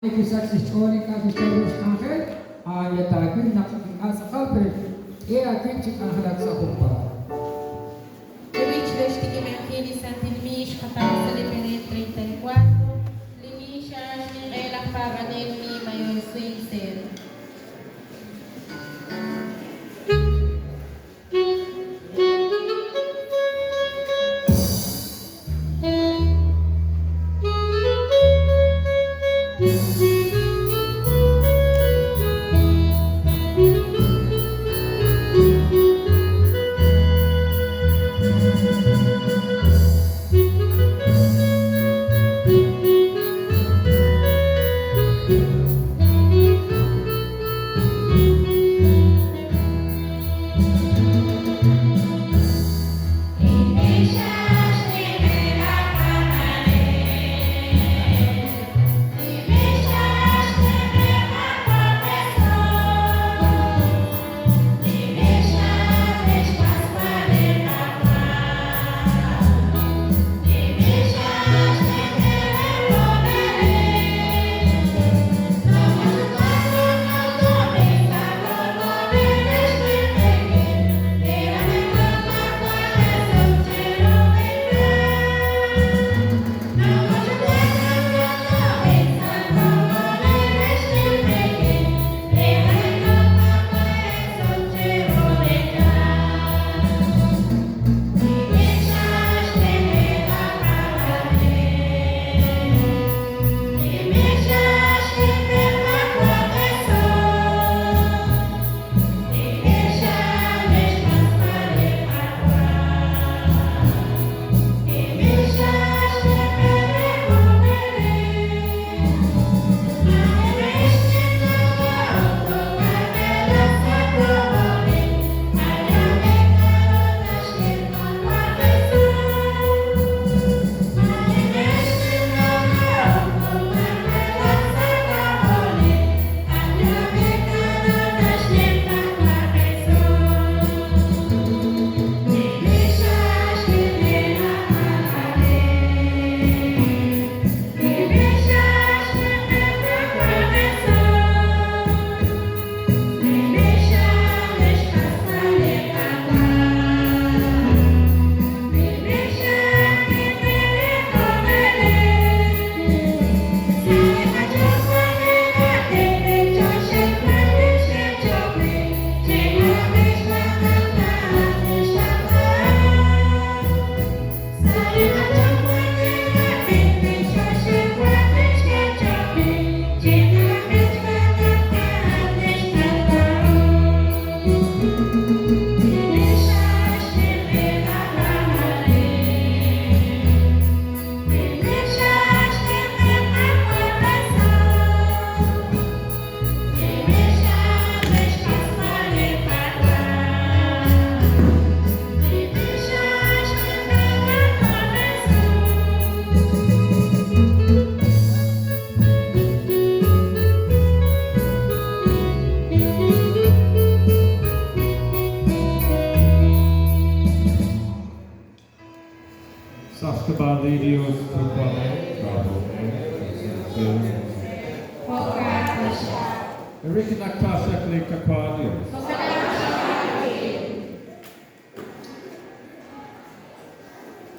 Kisach li xch'ool ink'a' kixtaw ru xk'anjel, a'an ya taawil naq ink'a' tz'aqal pero k'e aawib' chi k'anjelak sa' junpaat. Li b'ich re xtikib'ankil li Santil Miix xqataw sa' li perel 34, Li mixa xninq'e laj paab'anel Mi Mayor Swinser.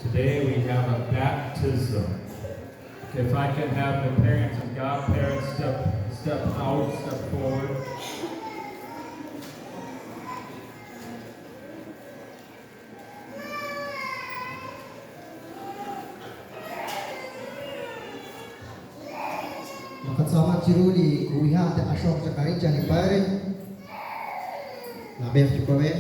Today we have a baptism. If I can have the parents and godparents step out, step forward. Naqatz'aama chiru li kub'iha' te'q'axoq chaq arin chan li padre, na'b'ej yuwa'b'ej.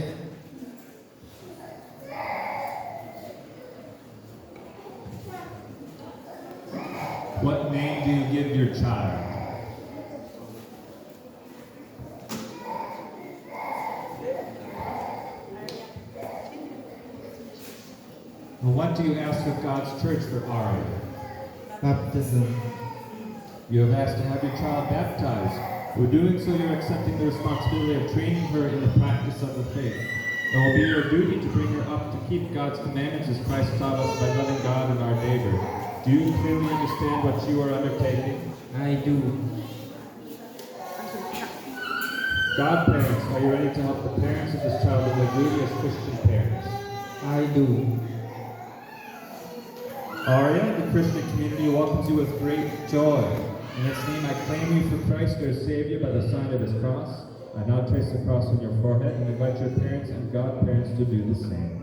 What name do you give your child? And what do you ask of God's church for Aria? Baptism. You have asked to have your child baptized. For doing so, you're accepting the responsibility of training her in the practice of the faith. It will be your duty to bring her up to keep God's commandments as Christ taught us by loving God and our neighbor. Do you clearly understand what you are undertaking? I do. Godparents, are you ready to help the parents of this child in their duty as Christian parents? I do. Aria, the Christian community welcomes you with great joy. In its name, I claim you for Christ, your Savior, by the sign of his cross. I now trace the cross on your forehead and invite your parents and godparents to do the same.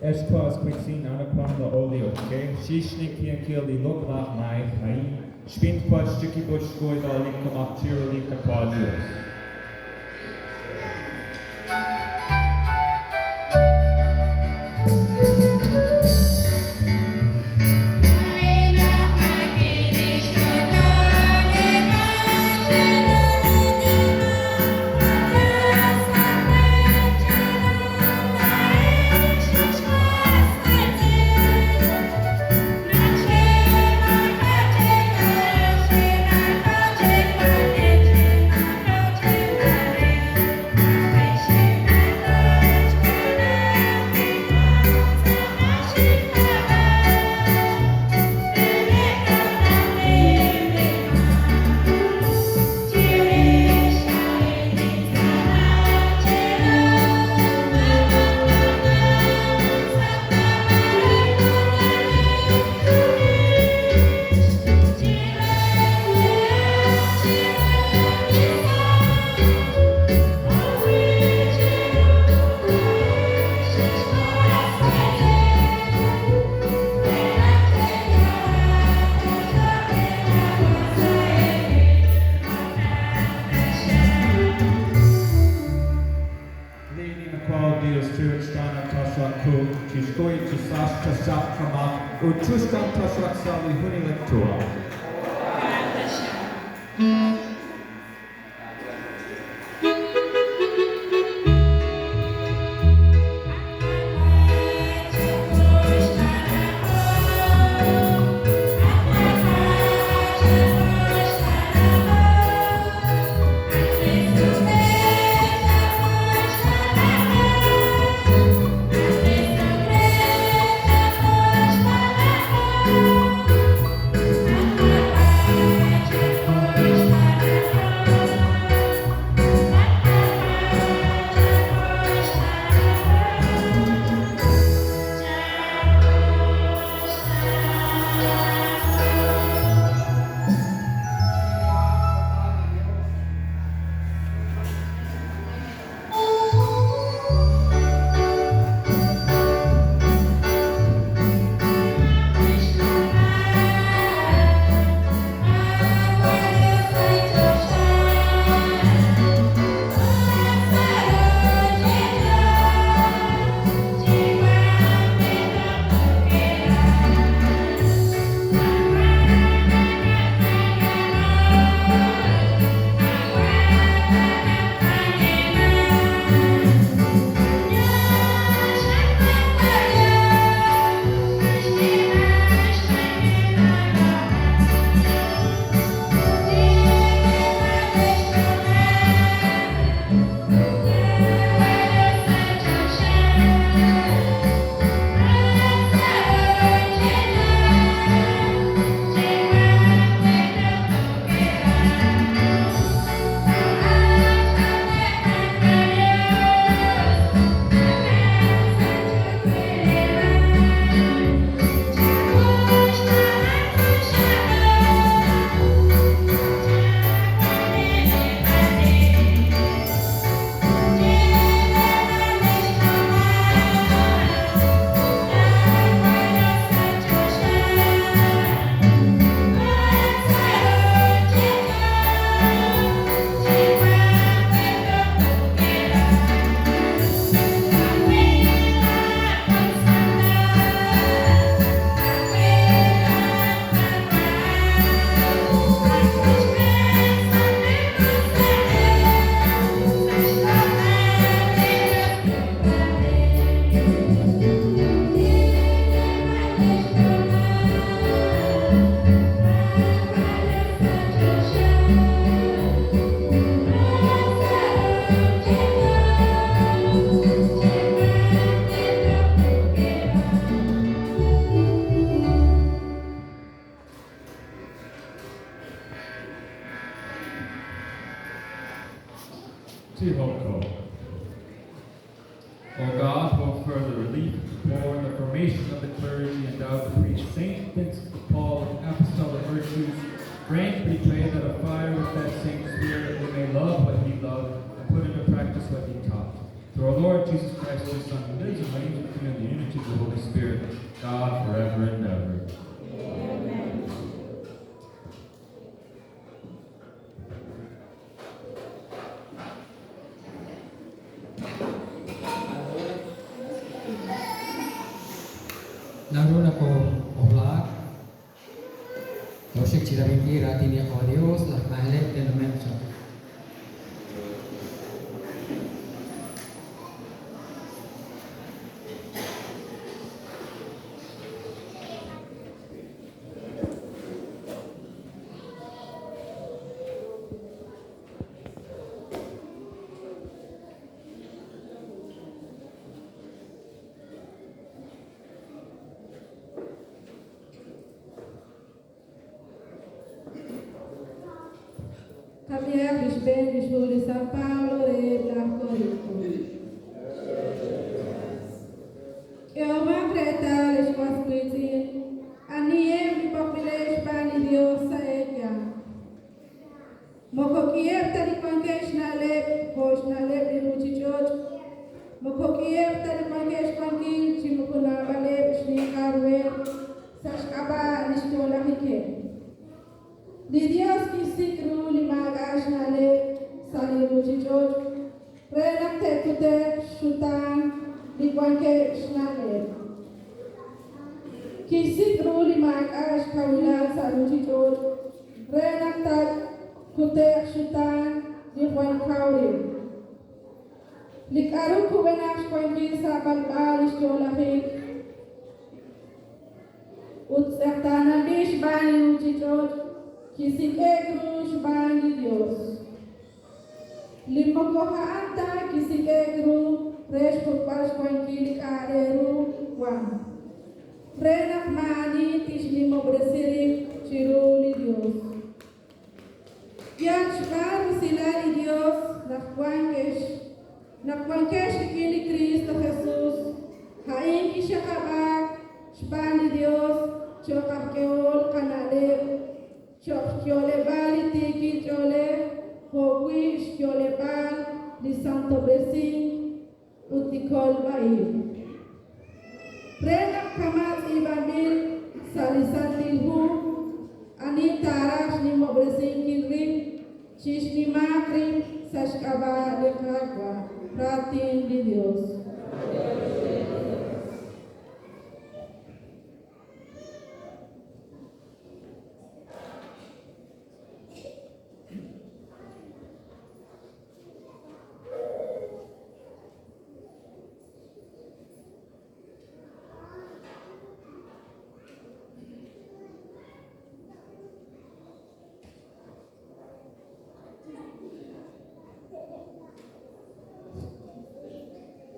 Eshkwas kwixin anaquam la olio, ke shishni kiankil li loklach mai hai, spint quad sticky bush goid alinkamak tiralinka quadios. Lady McCall deals Tirikstana Tashak Ku, Tishkoi Tisash Tashak Kamak, Utushkan Tashak Sali Huni Lektua. Tihoko. O God, who for the relief of the poor and the formation of the clergy endowed the priest Saint Vincent de Paul with apostolic virtues, grant, we pray, that afire with that same spirit we may love what he loved and put into practice what he taught. Through our Lord Jesus Christ, your Son, who lives and reigns with you in the unity of the Holy Spirit, God forever and ever. Naru nakok'ojlaak tooxik chi rab'inkil raatin li Qawa' Dios, laj na'leb' te'nume'q chaq. Qab'ihaq li xb'een lix hu li San Pablo reheb' laj Korinto. K'ehomaq reetal, ex was wiitz'in, aniheb' li b'oqb'ileb' xb'aan li Dios sa' eeyanq. Moko k'iheb' ta li wankeb' xna'leb' jo' xna'leb' li ruchich'och', moko k'iheb' ta li wankeb' xwankil chi moko naab'aleb' xninqal ruheb' sa' xk'ab'a' lix yo'lajikeb'. Li Dios kixsik' ru li maak'a' xna'leb' sa' li ruchich'och' re naq te'kute'q xxutaan li wankeb' xna'leb'. Kixsik' ru li maak'a' xkawilal sa' ruchich'och' re naq taakute'q xxutaan li jwal kaw rib'. Li k'a'ru kub'enaq xwankil sa' b'alb'a lix yo'lajik ut tz'eqtaananb'il xb'aan li ruchich'och' kisik'e'k ru xb'aan li Dios. Li moko a'an ta kisik'e'k ru re xk'utb'al xwankil li k'a' re ru wan, re naq maa'ani tixnimob'resi rib' chiru li Dios. Yal xb'aan rusilal li Dios naq wankex naq wankex rik'in li Kristo Jesus, a'in kixaqab'aak xb'aan li Dios cho'q aj k'ehol qana'leb', cho'q xyo'leb'aal li tiikil ch'oolej jo'wi' xyo'leb'aal li santob'resink ut li kolb'a-ib'. Re naq kama' tz'iib'anb'il sa' li Santil Hu, Ani taaraj xnimob'resinkil rib', chixnimaaq rib' sa' xk'ab'a' li Qaawa', raatin li Dios.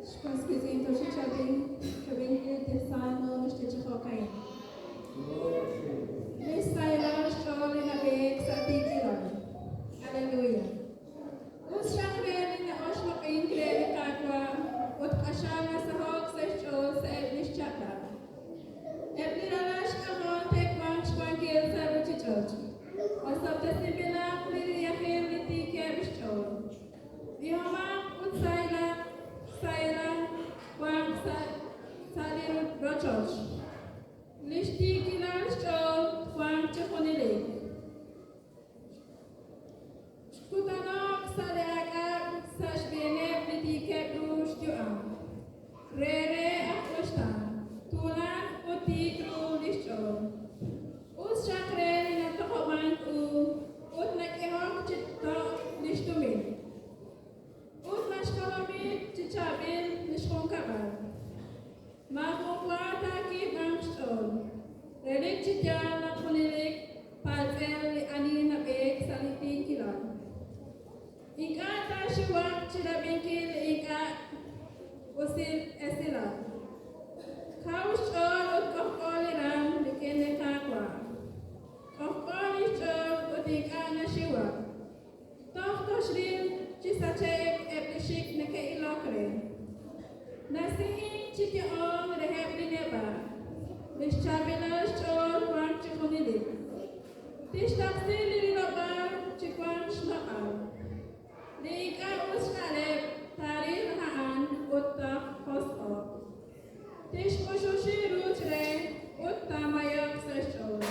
Xwas wiitz'in toxik xab'inkil li Salmo naxye chi jo'ka'in. Li xsahilal xch'ool li nab'eek sa' tiikilal. Aleluya. Us xaq re li na'oxloq'ink re li Qaawa' ut q'axal nasaho'k sa' xch'ool sa'eb' li xchaq'rab'. Eb' li ralal xk'ajol te'wanq xwankil sa' ruuchich'och'. Osob'tesinb'ilaq li riyajil li tiikeb' xch'ool. B'ihomaq ut sahilaq xsahilal wanq sa' li rochoch. Li xtiikilal xch'ool twanq chi junelik. Xkutano'k sa' li aak'ab' sa' xb'eeneb' li tiikeb' ru xyu'am. Re re aj uxtaan, tuulan ut tiik ru li xch'ool. Us xaq re li natoq'ob'ank u ut nak'ehok chi to' li xtumin. Ut naxjolomi chi chaab'il li xjunkab'al. Maajun wa taakiib'anq xch'ool. Relik chi yaal naq junelik paatz'el li ani nab'eek sa' li tiikilal. Ink'a' taaxuwaq chi rab'inkil li ink'a' usil esilal. Nasihin chi yo'oon reheb' li neb'a', li xchaab'ilal xch'ool wank chi junelik. Tixtaqsi li rilob'aal chi wank xloq'al. Li ink'a' us xna'leb' taaril a'an ut taajosq'o'q. Tixk'uxuxi ruuch re ut taamayoq sa' xch'ool.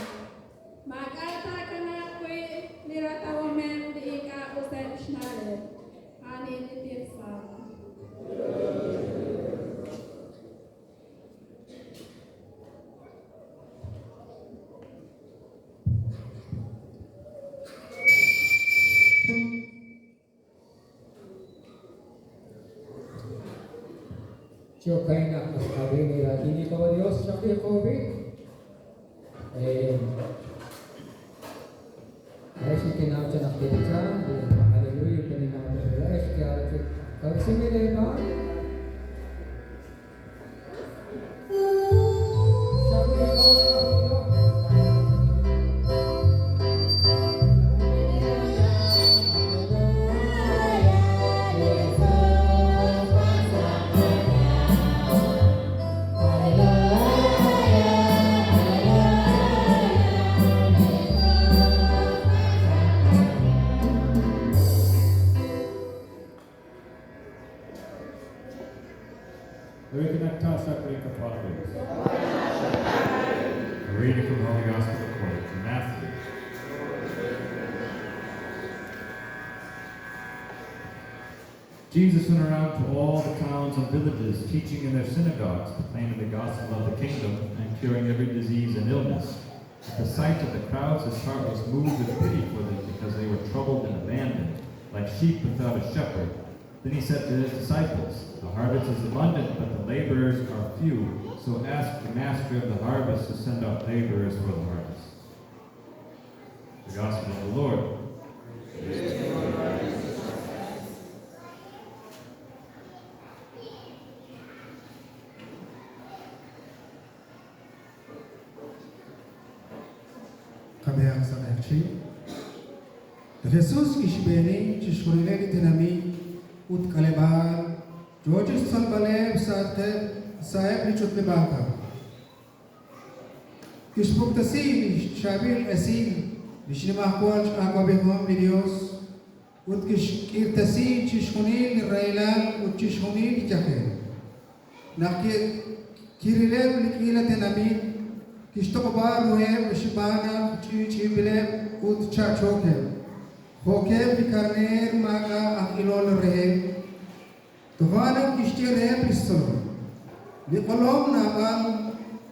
Maak'a' taakanaaq wi' li ratawomeb' li ink'a' useb' xna'leb'. A'anin li tij Salmo. Jo'kan naq naxqab'i li raatin li Qawa' Dios xaqli qoobi. Eh, Ex ikinaw cha naq tiricha, hallelujah, pininaw cha ex kaya kawsimi ba? Xaqli qoobi. A reading from the Holy Gospel according to Matthew. Jesus went around to all the towns and villages, teaching in their synagogues, proclaiming the gospel of the kingdom, and curing every disease and illness. At the sight of the crowds, his heart was moved with pity for them, because they were troubled and abandoned, like sheep without a shepherd. Then he said to his disciples, The harvest is abundant, but the laborers are few. So ask the master of the harvest to send out laborers for the harvest. The Gospel of the Lord. Kameang sa Kayakchi. Jesus kixb'eeni chixjunileb' li tenamit ut k'aleb'aal yo chixtzolb'aleb' sa'eb' li ch'utleb'aal kab'l. Kixpuktasi li xchaab'il esil li xnimajwal x'awab'ejihom li Dios ut kixk'irtasi chixjunil li rahilal ut chixjunil li yajel. Naq kirileb' li k'iila tenamit kixtoq'ob'a ruheb' xb'aan naq ch'i'ch'i'inb'ileb' ut cha'chookeb'. Jo'keb' li karneer maak'a' aj ilol reheb'. Toja' naq kixye reheb' li xtzolom, Li q'olom naab'al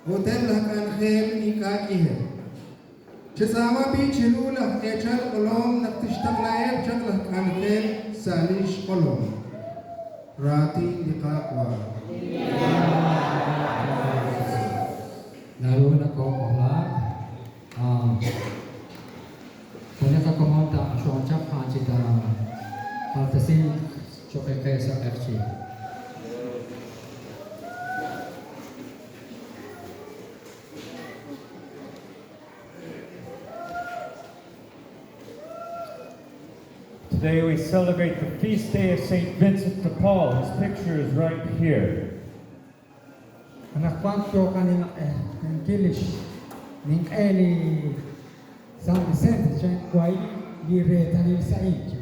ut eb' laj k'anjel ink'a' k'iheb'. Chetz'aama b'i' chiru laj eechal q'olom naq tixtaqlaheb' chaq laj k'anjel sa' li xq'olom. Raatin li Qaawa'. Naru nakokojlaak. Kung nakakomon ta asyon chak hanchi ta paltasin choke sa erchi. Today we celebrate the feast day of St. Vincent de Paul. His picture is right here. Anak kwanto kanina eh kilish ning eli San Vicente chen kwai li retalil sa inch.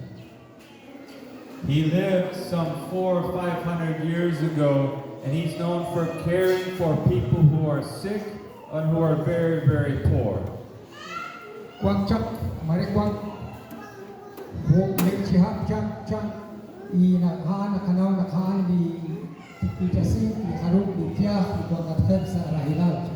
He lived some 400 or 500 years ago, and he's known for caring for people who are sick and who are very, very poor. Kwang chak mare kwang hok le chihap chak chak i na ha na kanaw na khan li tikitasin li haruk li tiah li kwang atkheb sa rahilal.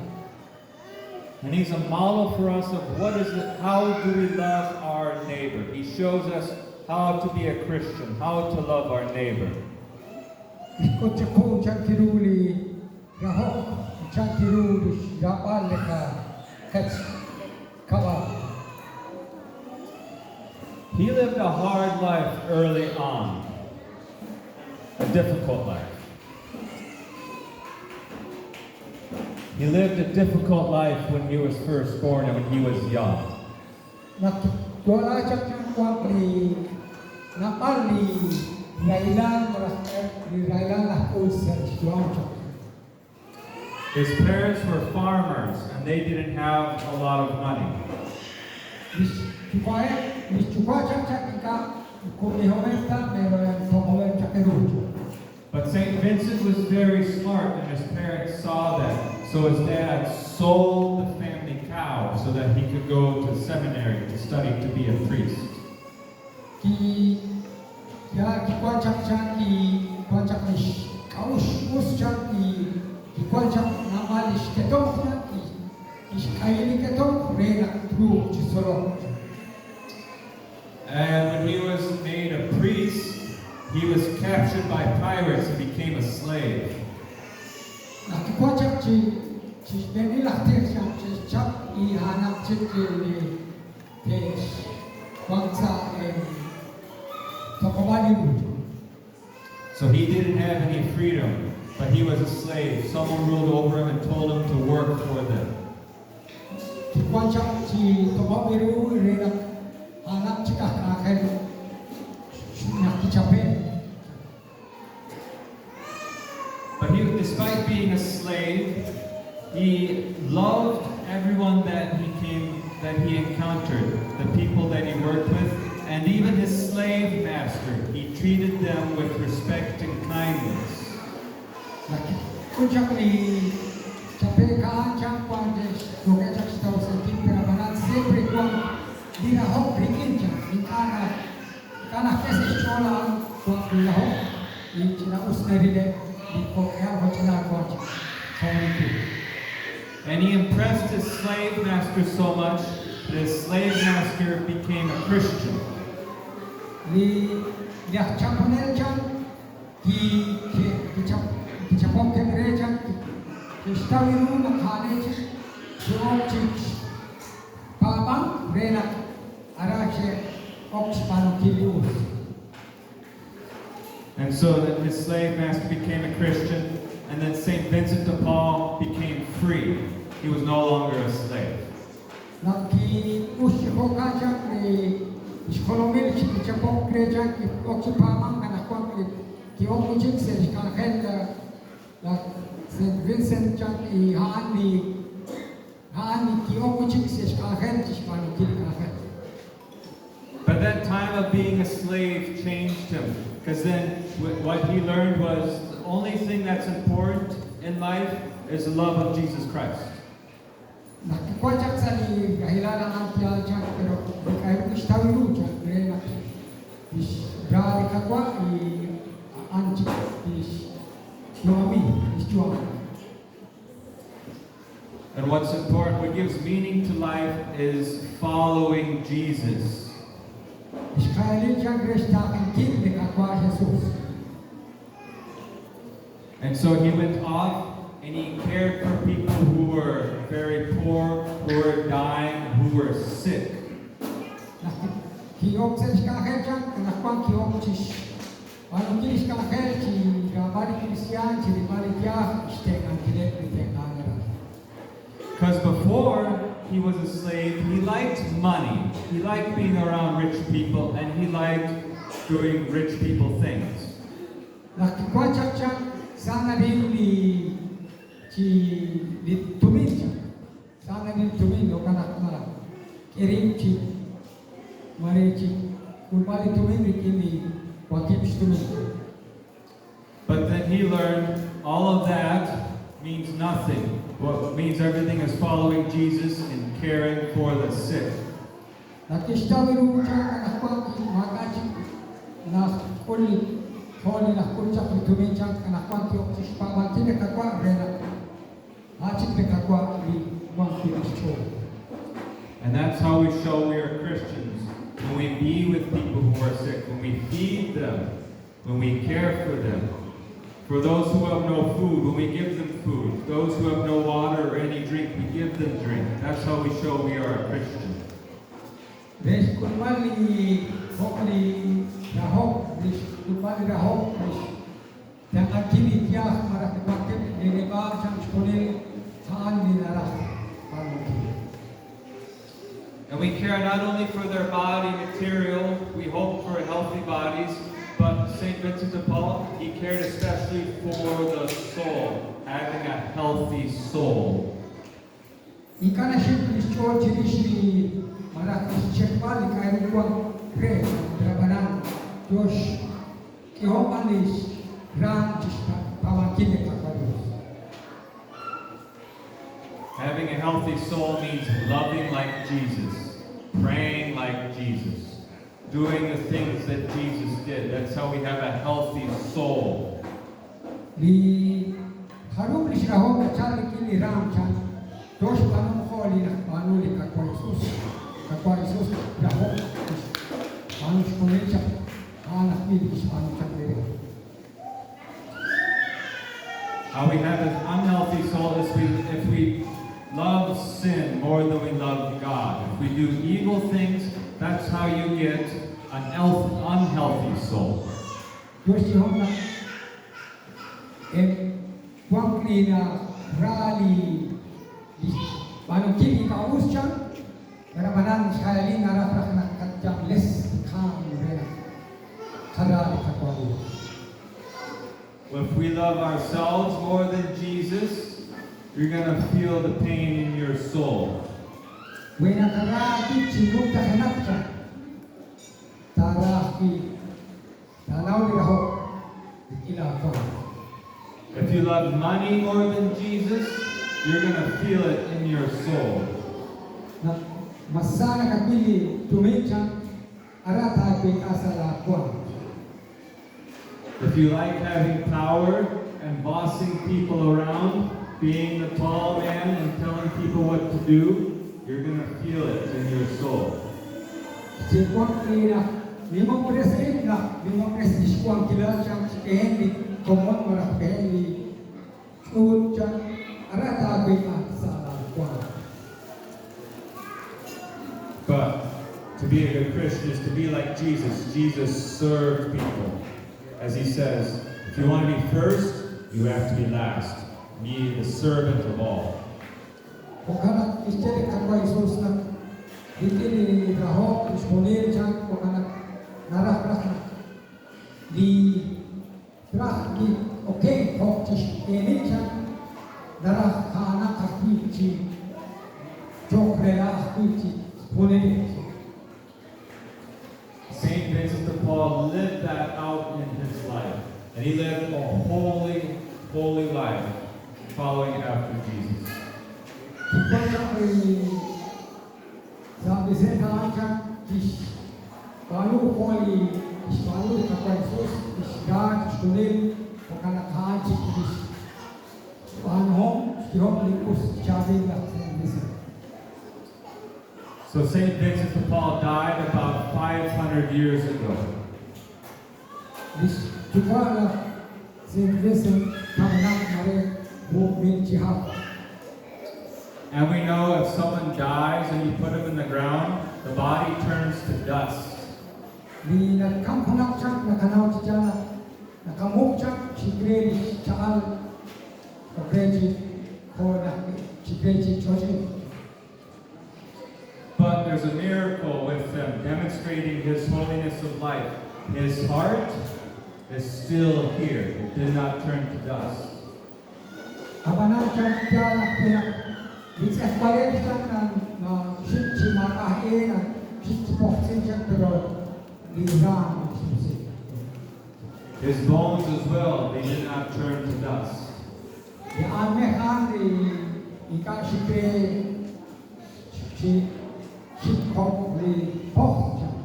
And he's a model for us of what is it, how do we love our neighbor. He shows us how to be a Christian, how to love our neighbor. Isko chako chankiru li rahok chankiru li rapal le ka kach kawa. He lived a hard life early on, a difficult life. He lived a difficult life when he was first born and when he was young. Nak dola chak chak kwang li napal li rahilal malaj li rahilal najk'ul sa' xyu'am chaq. His parents were farmers and they didn't have a lot of money. Lix yuwa'eb' lix yuwa' chaq chaq ink'a' kub'ihomeb' ta pero toq'ob'eb' chaq ru. But St. Vincent was very smart and his parents saw that. So his dad sold the family cow so that he could go to seminary to study to be a priest. Ki ya kiwan chaq chaq ki wan chaq lix k'a'uxl us chaq ki kiwan chaq naab'al lix ketomq chaq ki kixk'ayil li ketomq re naq truuq chi tzolok. And when he was made a priest, he was captured by pirates and became a slave. Naq kiwan chaq chi chixb'eenil aj tij chaq chixchap y a'anaq chik li te'x wan sa' toq'ob'aal li ru. So he didn't have any freedom, but he was a slave. Someone ruled over him and told him to work for them. Kiwan chaq chi toq'ob' li ru re naq a'anaq chik aj k'anjel naq kichape'. But he, despite being a slave, he loved everyone that he encountered, the people that he worked with, and even his slave master. He treated them with respect and kindness. Naq kik'ul chaq li chape' ka'an chaq wan yookeb' chaq xtawasinkil pero ab'anan siempre wan li rahok rik'in chaq ink'a' naq ink'a' najk'e sa' xch'ool a'an wan li rahok y ch'ina us narileb' li jo'k'ihal jo'ch'inal wan chaq xawnikil. And he impressed his slave master so much that his slave master became a Christian. Li li aj chaponel chaq ki ki kichap kichapok re chaq kixtaw ru naq a'aneb' chik ki'ok chik paab'ank re naq ara xe'ok xb'aanunkil li us. And so then his slave master became a Christian, and then St. Vincent de Paul became free. He was no longer a slave. Naq ki'ux chi jo'kan chaq li xjolomil kichapok re chaq ki'ok chi paab'ank anaqwan li ki'ok chik sa' xk'anjel la St. Vincent chaq y a'an li ki'ok chik sa' xk'anjel chi xb'aanunkil li k'anjel. But that time of being a slave changed him, because then what he learned was the only thing that's important in life is the love of Jesus Christ. Naq kiwan chaq sa' li rahilal a'an yaal chaq pero li k'a'ru kixtaw ru chaq re naq kixra li Qaawa' y a'an chik kixyu'ami kixyu'am. And what's important, what gives meaning to life is following Jesus. Xk'ayalil chaq re xtaaqenkil li Qaawa' Jesus. And so he went off and he cared for people who were very poor, who were dying, who were sick. Naq ki'ok sa' xk'anjel chaq anaqwan ki'ok chixb'aanunkil xk'anjel chi raab'al li kristiaan chi rilb'al li yaj xtenq'ankileb' li tenq'ank aran. Because before he was a slave, he liked money. He liked being around rich people and he liked doing rich people things. Naq kiwan chaq chaq sa naril li chi li tumin chaq sa naril tumin jo'kan naq na k'irib chi mare chi k'ulb'al li tumin rik'in li wankeb' xtumin. But then he learned all of that means nothing. What means everything is following Jesus and caring for the sick. Naq kixtaw ru chaq anaqwan maak'a' chik naq k'ul li jo' li najk'ul chaq li tumin chaq anaqwan ki'ok chi xpaab'ankil li Qaawa' re naq a' chik li Qaawa' li wan wi' xch'ool. And that's how we show we are Christians. When we be with people who are sick, when we feed them, when we care for them. For those who have no food, when we give them food. Those who have no water or any drink, we give them drink. That's how we show we are a Christian. Re xk'ulb'al li jo' li rahok, li xk'ulb'al li rahok, li xtenq'ankil li yaj malaj li wankeb' li neb'a' chan xjunil a'an li naraj b'aanunkil. And we care not only for their body material, we hope for healthy bodies, but St. Vincent de Paul, he cared especially for the soul, having a healthy soul. Ink'a' naxik li xch'ool chirix li malaj li xchekb'al li k'a'ru wan re rab'anan yo xk'ehom b'an li xraam chixpaab'ankil li Qaawa' Dios. Having a healthy soul means loving like Jesus, praying like Jesus, doing the things that Jesus did. That's how we have a healthy soul. Li jarub' li xrahom nachal rik'in li raam chan yo xb'aanuhom jo' li naxb'aanu li Qaawa' Jesus. Qaawa' Jesus rahok kixb'aanu xjunes chaq a'an ajwi' li kixb'aanu chaq li re. How we have an unhealthy soul is if we love sin more than we love God. If we do evil things, that's how you get an unhealthy soul. Yo xyehom naq eb' wank li nara li li xb'aanunkil li ink'a' us chan, rab'anan xjayalil naraj raj naq qatyamles li qaam re naq qara li Qaawa' Dios. If we love ourselves more than Jesus, you're going to feel the pain in your soul. Wi naqara aawib' chi numtajenaq chan, taara ajwi' taanaw li rahok rik'in laawaanm. If you love money more than Jesus, you're going to feel it in your soul. Naq mas sa nakawil li tumin chan, ara taaweek'a sa' laawaanm. If you like having power and bossing people around, being the tall man and telling people what to do, you're going to feel it in your soul. Si wank li naq nimob'res rib' naq nimob'res lix wankilal chan xb'een li komon malaj xb'een li ch'uut chan, ara taaweek'a sa' laawaanm. But to be a good Christian is to be like Jesus. Jesus served people. As he says, if you want to be first, you have to be last. Be the servant of all. Jo'kan naq kixye li Qaawa' Jesus naq rik'in li rahok chixjunil chan jo'kan naq naraj raj naq li traj li okenk jo' chixb'eenil chan naraj a'anaq ajwi' chi cho'q rela' ajwi' chi junelik. St. Vincent de Paul lived that out in his life. And he lived a holy, holy life following after Jesus. Kiwan chaq li San Vicente a'an chan kixb'aanu jo' li kixb'aanu li Qaawa' Jesus, kixra chixjunil jo'kan naq a'an chik lix b'aanuhom xyehom li us chaab'il laj San Vicente. So St. Vincent de Paul died about 500 years ago. Lix yuwa' laj Saint Vincent kamenaq mare 5,000 chihab'. And we know if someone dies and you put them in the ground, the body turns to dust. Li nakam junaq chaq nakanaw chi yaal naq nakamuq chaq xikre li xcha'al okre chi jo' naq xikre chi ch'och'il. But there's a miracle with him demonstrating his holiness of life. His heart is still here. It did not turn to dust. Ab'anan chan yaal naq naq li tz'ejwalej chan na na xik chi maak'a'e na xik chi pojtz'in chan pero li raam xmusi. His bones as well, they did not turn to dust. Li aanmej a'an li ink'a' xikre chi xik jo' li poj chan.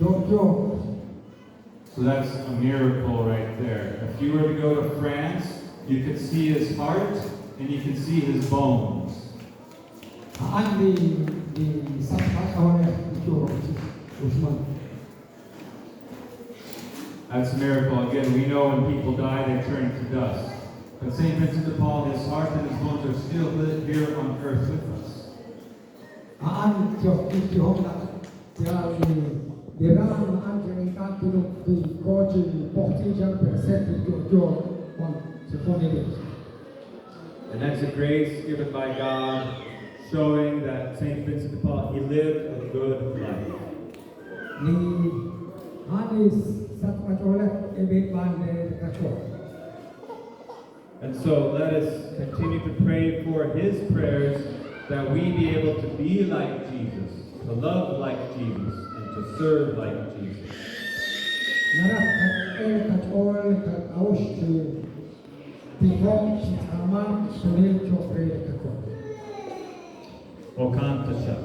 Yo yo. So that's a miracle right there. If you were to go to France, you could see his heart and you could see his bones. A'an li li sachb'a-ch'oolej li yo chi uxman. That's a miracle. Again, we know when people die, they turn to dust. But St. Vincent de Paul, his heart and his bones are still here on earth with us. A'an yo kihom naq yaal li li raam a'an ink'a' kiru ki ko chi pojtz'in chan pero set li yo yo wan chi junelik. And that's a grace given by God, showing that St. Vincent de Paul, he lived a good life. Li A'an li sachb'ach'oolej k'eeb'il b'aan re li Qaawa'. And so let us continue to pray for his prayers that we be able to be like Jesus, to love like Jesus, and to serve like Jesus. Naraj taqak'e qach'ool qak'a'uxl chi tijok chi tz'aamank chixjunil cho'q re li Qaawa'. Jo'kan taxaq.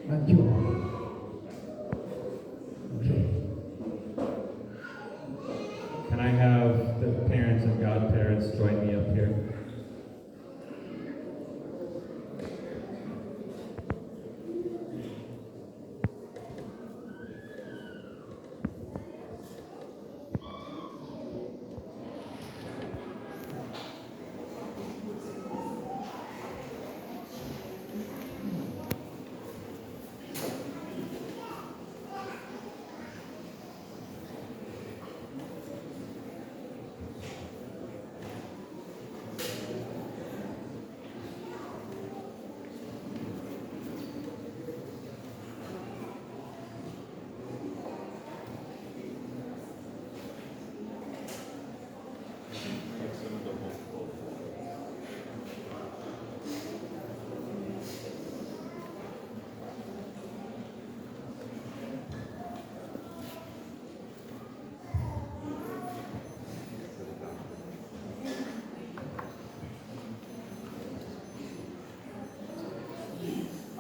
B'antiox. Okay. Can I have the parents and godparents join me up here?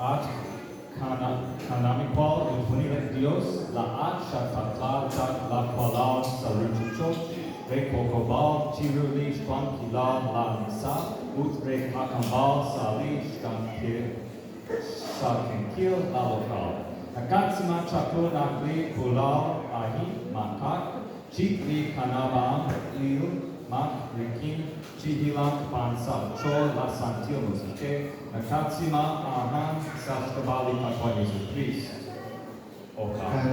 At kanamikwal ut junelik Dios, laat xataqla chaq la kwalal sa ruchich'och' re kokolb'al chiru li xwankilal la nisa ut re qak'amb'al sa' li xxaqenkil la loq'al. Nakatz'aama chawu naq li k'uula'al a'in maak'a'aq chik li kanab'anb'il maak rik'in chihilanq b'an sa' xch'ool la Santil Musiq'ej, nakatz'aama a'an sa' xk'ab'a' li Qaawa' Jesukriist. Jo'kan.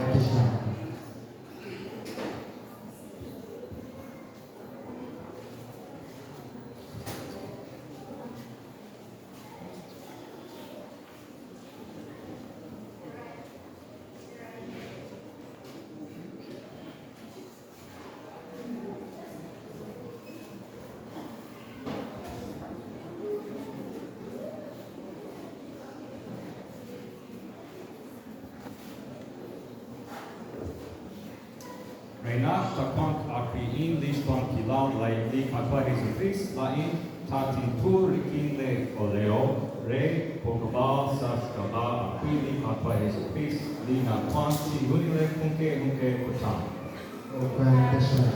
Re naq taawanq aawik'in li xwankilal li Qaawa' Jesukriist, laa'in tatintu rik'in li oleo re b'oqb'al sa' xk'ab'a' ajwi' li Qaawa' Jesukriist li nawank chi junelik junq'e junq'e kutan. Jo'kan taxaq.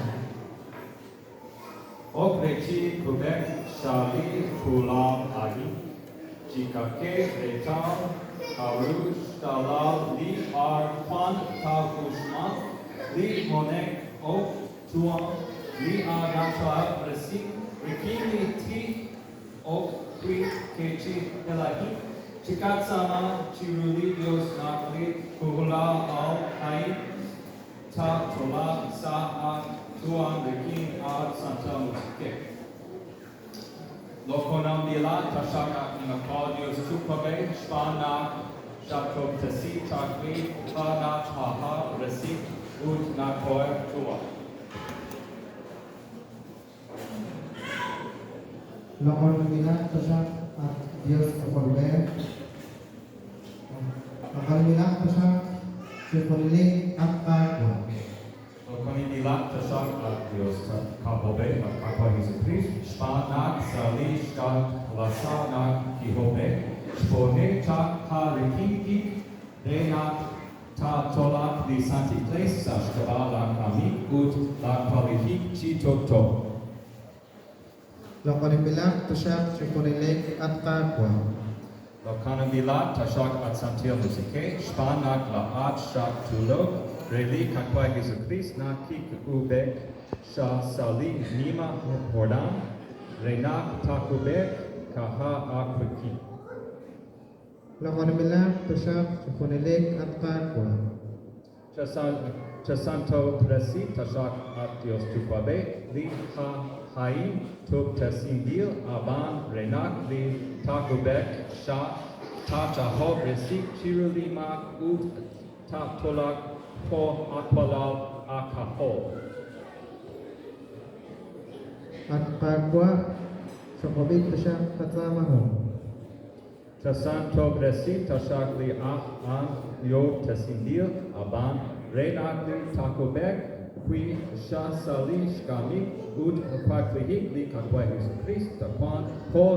Ok re chi kub'eek xha' li k'uula'al a'in, chiqak'e reetal k'aru xyaalal li b'ar wan taa'uxmanq li mone'k ok tuam li anach'ab'resink rik'in li tij ok wi' ke chi elajik, chiqatz'aama chiru li Dios naq li k'uula'al a'in taatolaq sa' ak tuam rik'in ak Santil Musiq'ej. Loq'oninb'ilat taxaq at Nimajwal Dios Yuwa'b'ej xb'aan naq xatob'tesi chaq li ha nach'ajob'resink ut nakootu'ak. Loq'oninb'ilat taxaq at Dios K'ajolb'ej. Loq'oninb'ilaq taxaq chi junelik at Qaawa'. Loq'oninb'ilat taxaq at Dios K'ajolb'ej at Qaawa' Jesukriist, xb'aan naq sa' li xk'ajlasa naq kihob'e'k, xb'ohe' chaq ha' rik'in kik' re naq taatolaq li Santil Iklees sa' xk'ab'a' la kamik ut la waklijik chi yo'yo. Loq'oninb'ilaq taxaq chi junelik at Qaawa'. Loq'oninb'ilat taxaq at Santil Musiq'ej, xb'aan naq laa'at xattulok re li Qaawa' Jesukriist naq kikub'eek xha' sa' li nima' Jordán re naq taakub'eeq qaha' aawik'in. Loq'oninb'ilaq taxaq chi junelik at Qaawa'. Chasantob'resi taxaq at Dios Yuwa'b'ej li ha' a'in tub'tesinb'il aab'aan re naq li taakub'eeq xha' taach'ajob'resiiq chiru li maak ut taatolaq jo aawalal aak'ajol. At Qaawa', chaqab'i taxaq qatz'aamahom. Chasantob'resi taxaq li ajl a'an yoob'tesinb'il aab'aan re naq li taakub'eeq wi' xha' sa' li xkamik ut xwaklijik li Qaawa' Jesukriist taawanq jo'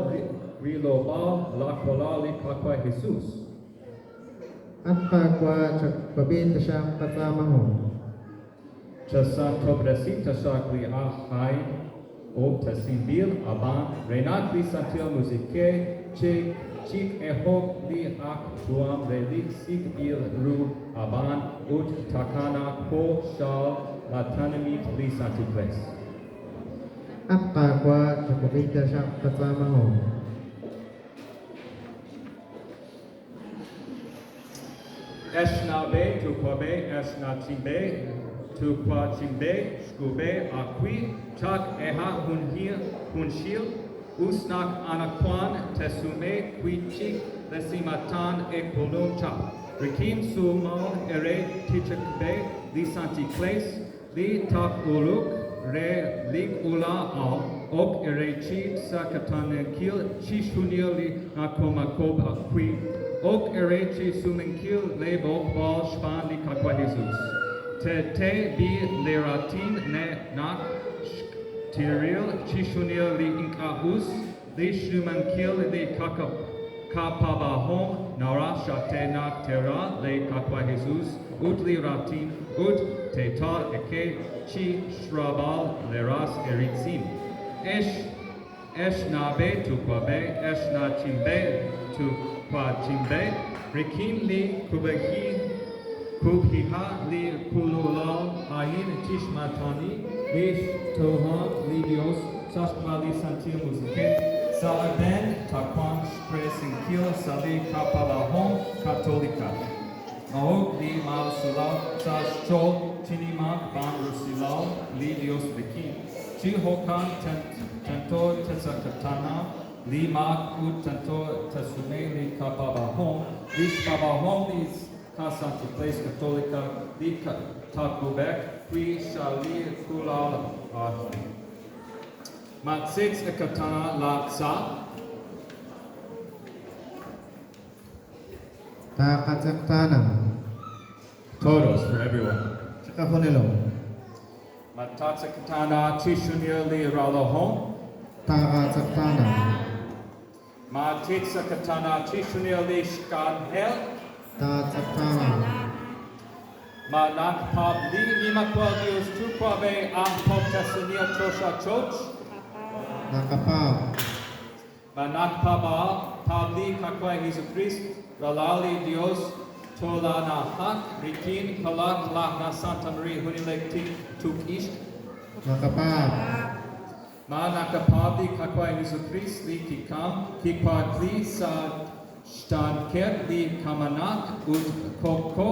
rilob'aal laawalal li Qaawa' Jesus. At Qaawa', chawab'i taxaq qatz'aamahom. Chasantob'resi taxaq li ajl a'in yoob'tesinb'il aab'aan re naq li Santil Musiq'ej chik'ehoq li ak' yu'am re li sik'b'il ru aab'aan ut taakanaaq jo' xcha'al laatenamit li Santiklees. At Qaawa', chawab'i taxaq qatz'aamahom. Ex na'b'ej yuwa'b'ej, ex na'chinb'ej, yuwa'chinb'ej, xkub'e ajwi' chaq eeha' junxil, us naq anaqwan teesume wi' chik leesimaatin eek'ulum chaq. Rik'in xsuumal eere teechaq'b'e li Santiklees li taak'uluq re li k'uula'al ok eere chi xtz'eqtaanankil chixjunil li nakomaakob'k wi', ok eere chi xsumenkil leeb'oqb'al xb'aan li Qaawa' Jesus. Teete b'i' leeraatin naq tiril chixjunil li ink'a' us, li xnimankil li qapaab'ahom naraj xate naq teera lee Qaawa' Jesus ut li raatin ut teetal eq'e chi xraab'al leeras eeriitz'in. Ex ex na'b'ej yuwa'b'ej, ex na'chinb'ej yuwa'chinb'ej, rik'in li kub'iha' li k'uula'al a'in tixmaatani lix tohom li Dios sa' xk'ab'a' li Santil Musiq'ej sa' aab'een taawanq xb'eresinkil sa' li qapaab'ahom Katolika. Maa'ok li maa'usilal sa' xch'ool chinimanq b'an rusilal li Dios rik'in. Chi jo'kan tento teetz'eqtaana li maak ut tento teesume li qapaab'ahom, lix paab'ahom li qaSantiklees Katolika li taakub'eeq wi' xha' li k'uula'al a'in. Matzetz'eqtaana laa tza'. Taqatz'eqtaana. Todos, for everyone. Chiqajunilo. Matatz'eqtaana chixjunil li ralohom. Taqatz'eqtaana. Matitz'eqtaana chixjunil li xk'anjel. Taqatz'eqtaana. Ma nakapab li Nimajwal Dios Yuwa'b'ej aj Yob'tesinel choxa ch'och'. Naqapaab'. Ma nakapaab' li Qaawa' Jesucristo ralal li Dios tolanajaq rik'in kalak laj na Santa Maria junelik tik tuq'ixq. Naqapaab'. Ma nakapaab' li Qaawa' Jesucristo li kikam kiwakli sa' xyanqeb' li kamenaq ut k'ojk'o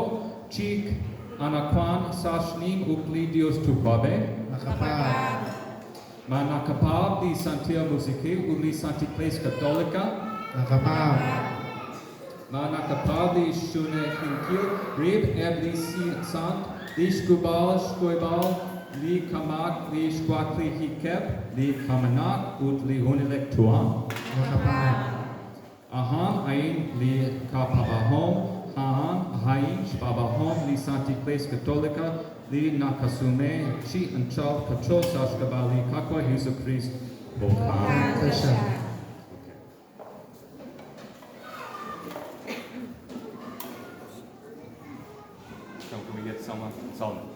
chik anaqwan sa' xnim uq' li Dios Yuwa'b'ej. Naqapaab'. Ma nakapaab' li Santil Musiq'ej ut li Santiklees Katolika. Naqapaab'. Ma nakapaab' li xjunajinkil rib' eb' li sant, li xkub'al xkuyb'al li qamaak li xwaklijikeb' li kamenaq ut li junelik yu'am. Naqapaab'. A'an a'in li qapaab'ahom, a'an a'in xpaab'ahom li Santiklees Katolika li naqasume chi anchal qach'ool sa' xk'ab'a' li Qaawa' Jesukriist. Jo'kan. Taxaq. Okay. So can we get someone? Solomon.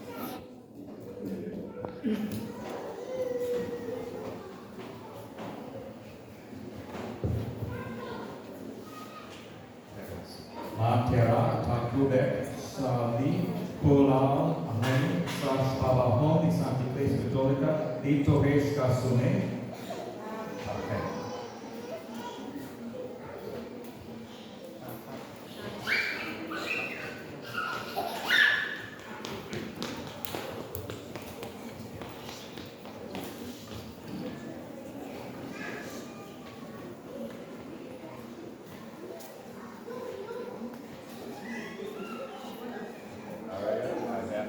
Ma tera taakub'eeq xha' li k'uula'al a'in sa' xpaab'ahom li Santiklees Katolika li toje' xqasume. Okay. All right,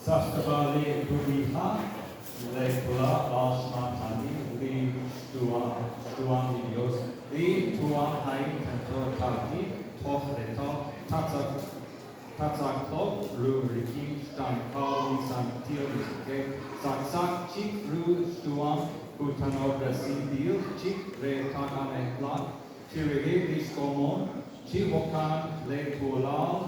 Sa' xk'ab'a' li kub'iha' le k'uula'al xmaatani li xyu'am li Dios, li yu'am a'in tento taakiiq toj reetal tatz'aqloq ru rik'in xtenq'aal li Santil Musiq'ej, saqsaq chik ru xyu'am kutanob'resinb'il chik re taak'anjelaq chirixeb' lix komon, chi jo'kan le k'uula'al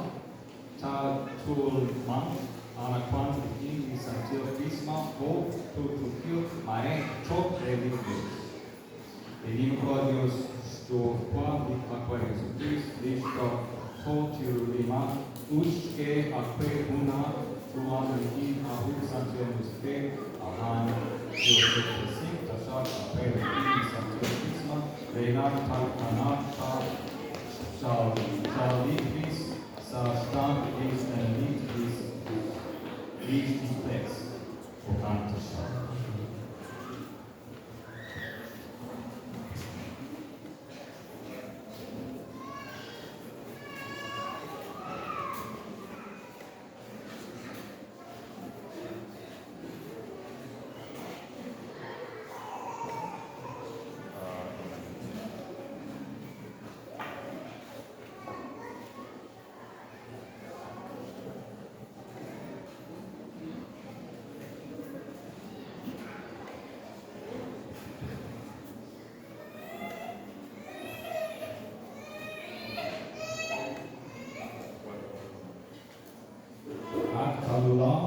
taak'ulmanq anaqwan rik'in li santil b'isma jo' tuutuukil mayej choq' re li Dios. Li Nimajwal Dios xYuwa' li Qaawa' Jesukriist, li xqakol chiru li maak ut xk'e aawe jun aayu'am rik'in aju Santil Musiq'ej, a'an chi'osob'tesinq taxaq aawe rik'in li santil b'isma re naq taakanaaq xcha'al li Kriist sa' xyanq li xtenamit li x'Iklees. Jo'kan taxaq. At kalulal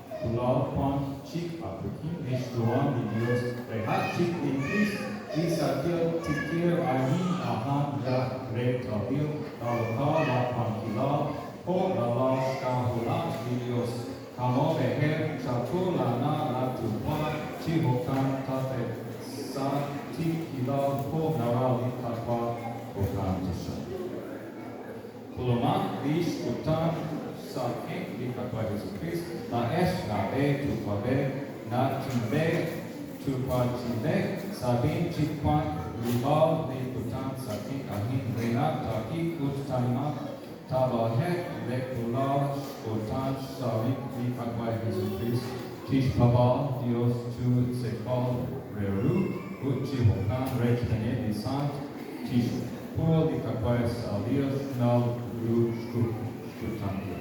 kulal wank chik aawik'in li xyu'am li Yos rehat chik li Kriist li santil tikir a'in a'an laj reetalil naloka laawankilal jo' ralal xk'ajolat li Yos. K'amol-b'eheb' chalqu laana' laayuwa' chi jo'kan tat'eeq sa' tiikilal jo' naraj li Qaawa' jo'kan taxaq. K'ulumaq li xkutan xsaqenk li Qaawa' Jesukriist, laa'ex na'b'ej yuwa'b'ej, na'chinb'ej yuwa'chinb'ej, sa' b'een chik wank rilb'al li kutan saqenk a'in re naq taakiiq ut taanimaq taab'alje'q leek'uula'al xkutan xchalk li Qaawa' Jesukriist chixpaab'al Dios chu tz'aqal re ru ut chi jo'kan rechb'eeneb' li sant tixk'ul li Qaawa' sa' li xnal ru xkutankil.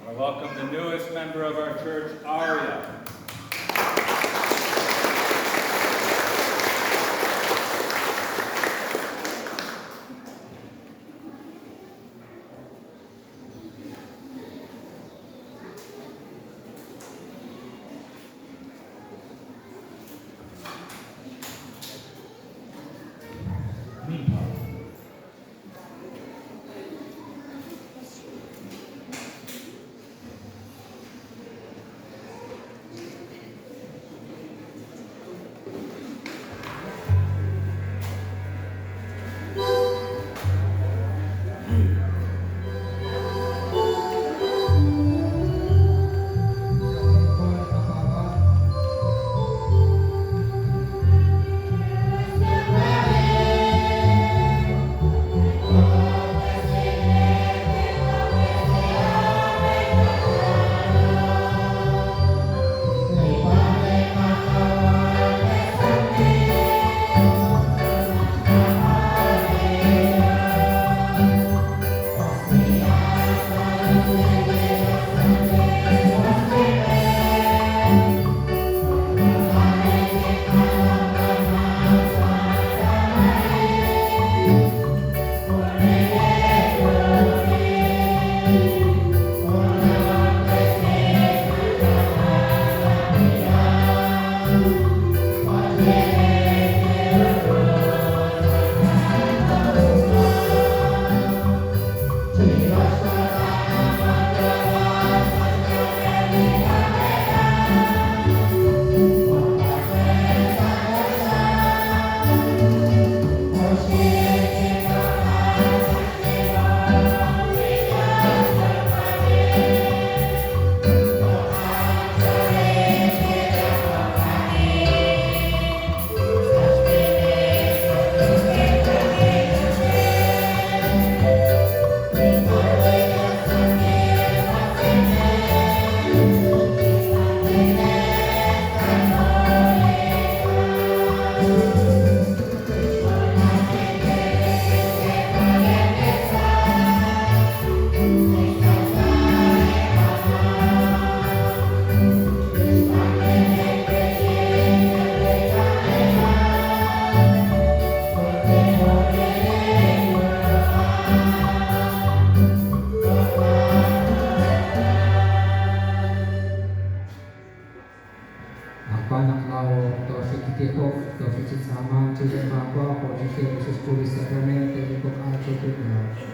I welcome the newest member of our church, Aria. Meantime. Oggi c'è scuola sacramento di Cocaccio Tornado.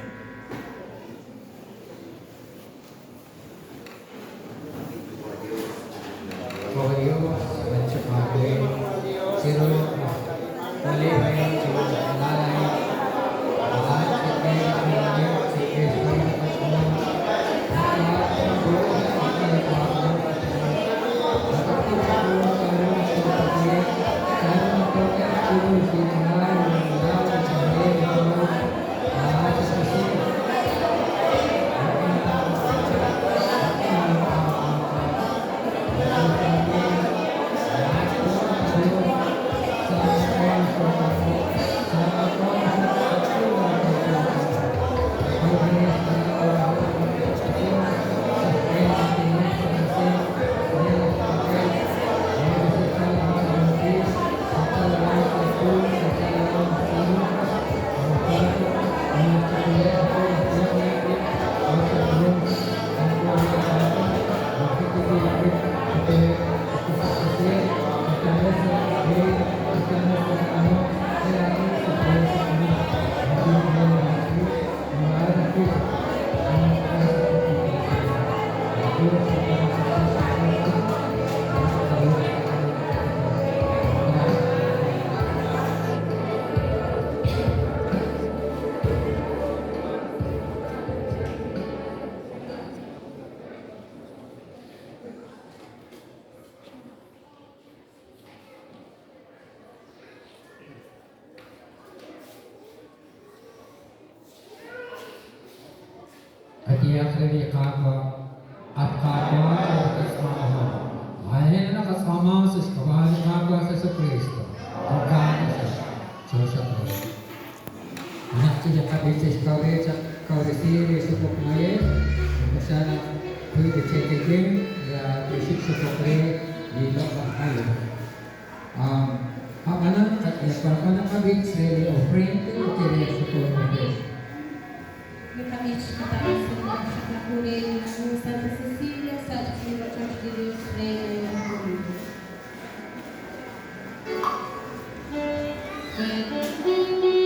Qayehaq re li Qaawa', At Qaawa' nakatz'aama. A'in nakatz'aama sa' xk'ab'a' li Qaawa' Jesukristo. Jo'kan taxaq. Chooxaqliiq. Naq chi li qab'ich xe'xkawresi li xokok mayej, jo'kan naq wi li cheekel winq te'xik xokok re li loq'laj mayej. Ab'anan wanq naqab'ich re li ofrenda ut re xokok mayej. Li qab'ich xqataqsi xaqlaju re li Santa Cecilia sa' li rochoch li Dios re Julio. Thank you.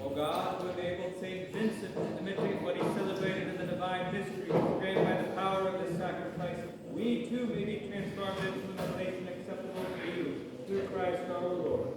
O God, who enabled Saint Vincent to imitate what he celebrated in the divine mystery, grant by the power of this sacrifice, we too may be transformed into an oblation acceptable to you, through Christ our Lord.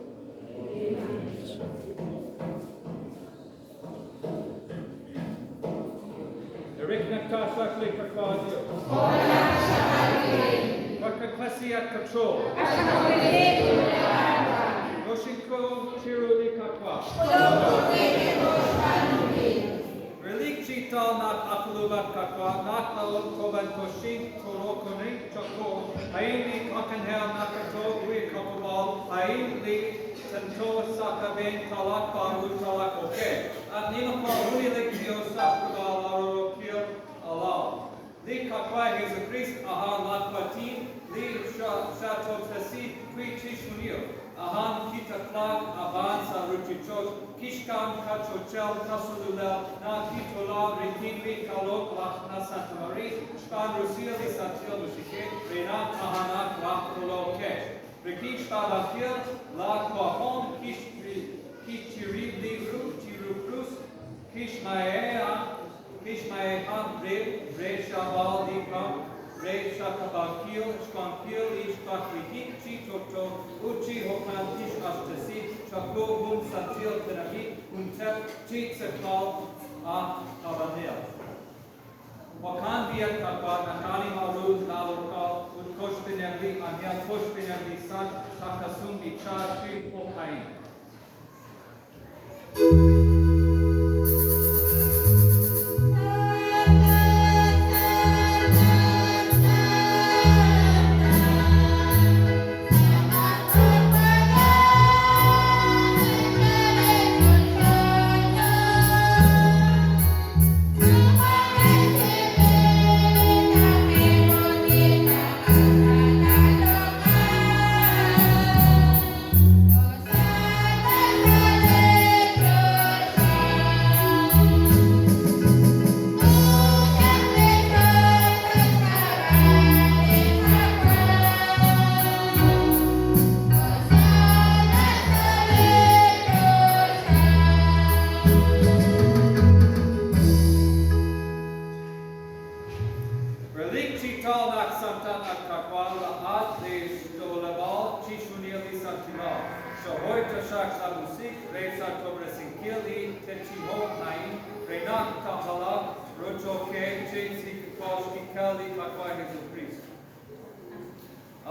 Kixmayeja rib' re xcha'b'al li kamk, re xxaqab'ankil xwankil li xwaklijik chi yo'yo ut chi jo'kan tixq'axtesi cho'q jun santil tenamit, jun teep chi tz'aqal aj paab'anel. Jo'kan b'i' at Qaawa' naqanima ru laaloq'al ut koxb'eeneb' li anjel koxb'eeneb' li sant taqasum b'icha chi jo'ka'in. Relik chi yaal naq santat at Qaawa' laa'at li xyo'leb'aal chixjunil li santilal. Chahoy taxaq laamusiq' re xsantob'resinkil li yeechi'ihom a'in re naq taajalaaq ru cho'q qe chi tz'aqal xkik'el li Qaawa' Jesukriist.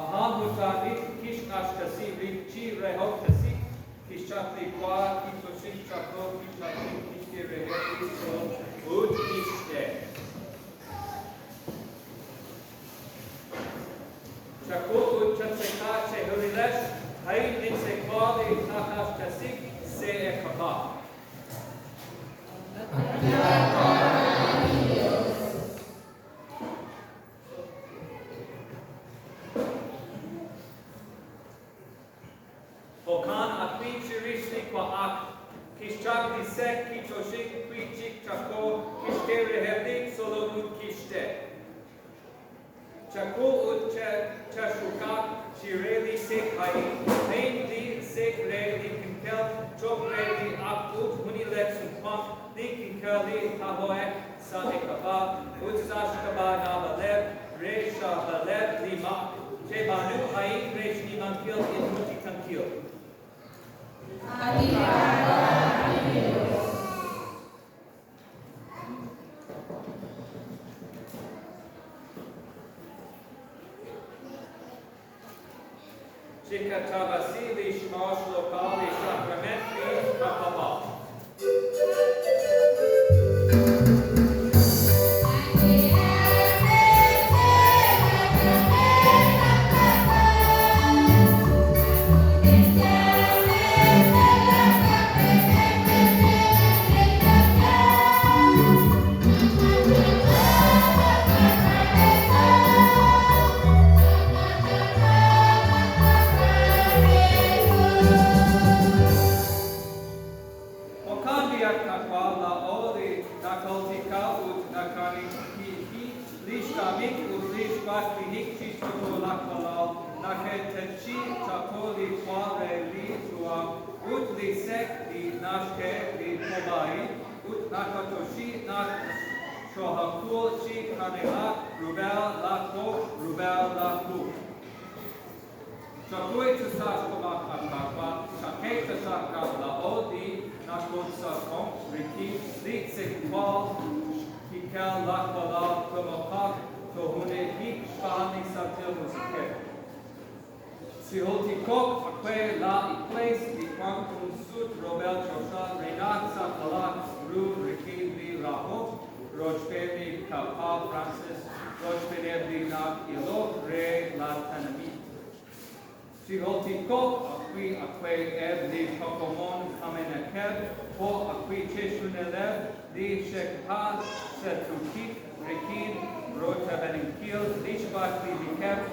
A'an utan naq kixq'axtesi rib' chi rahob'tesiik, kixchap li wa, kichoxink chakro, kichaq'ik, kixye reheb' li xtzolom ut kixye. Chak'ul ut chatzeka chejunilex, a'in li tzekemq li naq'axtesiik sa' eek'ab'a'. Jo'kan ajwi' chirix li wa'ak, kixchap li sek, kichoxink wi' chik chakro, kixk'e reheb' li xtzolom ut kixye. Chak'ul ut chex'uk'aq chire li sek a'in, a'in li sek re li kik'el cho'q re li ak' ut junelik sumwank, li kik'el li taahoye'q sa' eek'ab'a' ut sa' xk'ab'a' naab'aleb' re xch'ajb'aleb' li maak. Cheb'aanu a'in re xnimankil injultikankil. Chikatab'asi li xmaal xloq'al li xsakrameent li qapaab'aal. Jo'kan b'i' at Qaawa' laa'o li naqajultika ut naqaninq'ehi li xkamik ut li xwaklijik chi yo'yo laawalal, naqayeechi'i chawu li wa re li yu'am ut li sek' li naxk'e li kolb'a-ib', ut naqayoxi naq xoohaakol chi k'anjelak rub'el laawoq rub'el laawuq'. Chakuy taxaq qamaak at Qaawa', chak'e taxaq naq laa'o li nokotz'aqonk rik'in li xtz'ejwal xkik'el laawalal toomokaq toojunajiiq xb'aan li Santil Musiq'ej. Chijultiko'q aawe laa Iklees li wank jun sut rub'el choxa re naq tz'aqalaq ru rik'in li rahok rochb'een li Papa Francis, rochb'eeneb' li na'ilok re laatenamit. Chijultiko'q ajwi' aawe eb' li qakomon kamenaqeb' jo' ajwi' chixjunileb' li xe'kamk sa' tiikil rik'in royb'eninkil li xwaklijikeb'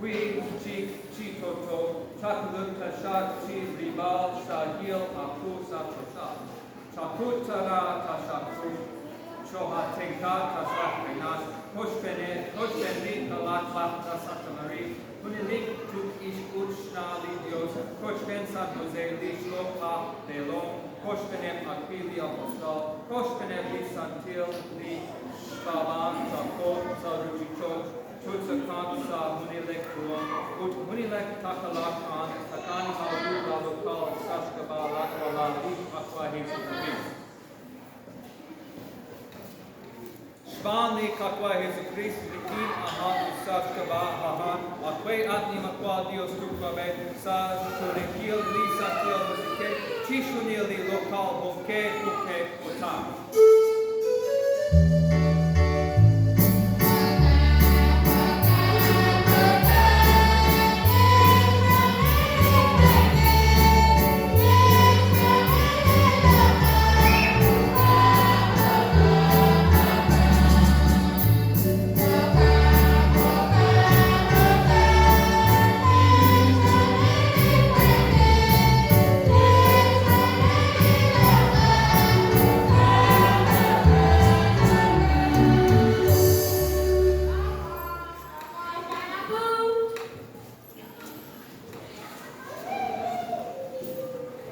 wi' chik chi yo'yo, chak'ulub' taxaq chi rilb'al xsahil aawu sa' choxa. Chakuxtaana taxaq qu, choohaatenq'a taxaq re naq qochb'een li ralal laj Santa Maria, junelik tuq'ixq ut xna' li Yos, qochb'een San José li xloq'laj b'eelom, Koxb'eeneb' ajwi' li apostol, koxb'eeneb' li santil li xpaab'ank chaqo' sa' ruuchich'och', tutzakank sa' junelik ruhom, ut junelik taqalaq an taqanimal ru la local sa' xk'ab'a' la Walal li Qaawa' Jesukriist. Xb'aan li Qaawa' Jesukriist rik'in a'an ut sa' xk'ab'a' a'an, aawe at Nimajwal Dios Yuwa'b'ej, sa' xsumenkil li Santil Musiq'ej, chixjunil li loq'al jo'q'e jo'q'e kutan.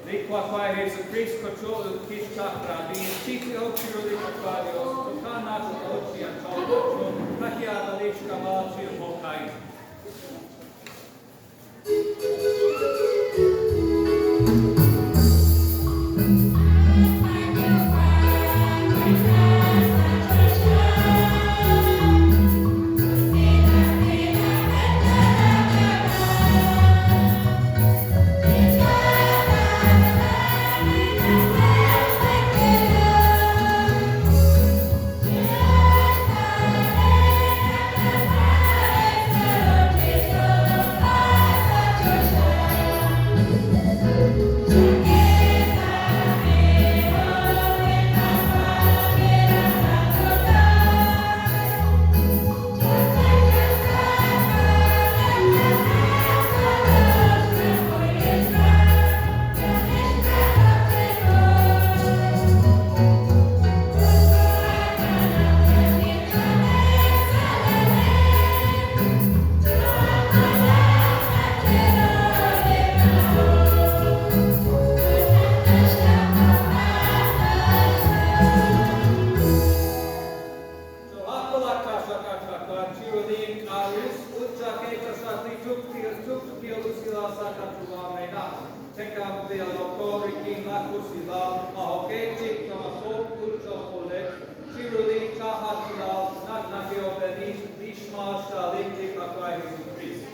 Li Qaawa' Jesukriist koch'o ut kixchaq'rab'i, chitijok chiru li Qaawa' Dios, jo'kan naq laa'o chi anchal qach'ool qayaab'a li xk'ab'a' chi jo'ka'in. Cho'aqolaq taxaq at Qaawa' chiru li ink'a' us ut chak'e taxaq li tuqtuukil usilal sa' qayu'am re naq tenq'anb'ilaqo rik'in laj usilal maajoq'e chik toomaakob'q ut tookole'q chiru li ch'a'ajkilal naq naqoyb'eni li xmaal xchalik li Qaawa' Jesukriist.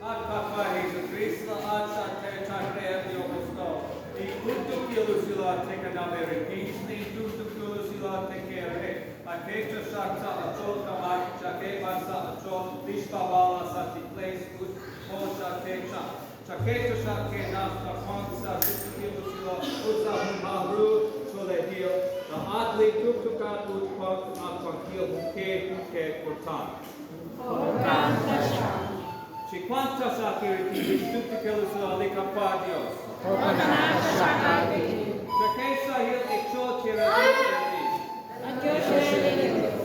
At Qaawa' Jesukriist laa'at xate chaq reheb' li apostol, Li tuqtuukil usilal teekanab' eerik'in, li tuqtuukil usilal tink'e eere. Ake taxaq sa' aach'ool kama' chak'e b'an sa' aach'ool li xpaab'aal la Santil ut jo' xate chaq. Chak'e taxaq qe naq toowanq sa' tuqtuukil usilal ut sa' junpaat ru ch'oolejil, laa'at li tuqtuukat ut wank aawankil jo'q'e jo'q'e kutan. Jo'kan taxaq. Chiwanq taxaq eerik'in li xtuqtuukil usilal li Qaawa' Dios. Jo'kanaq taxaq aawik'in. Chak'e xsahil eech'ool cherib'il eerib'. B'antiox re li Dios.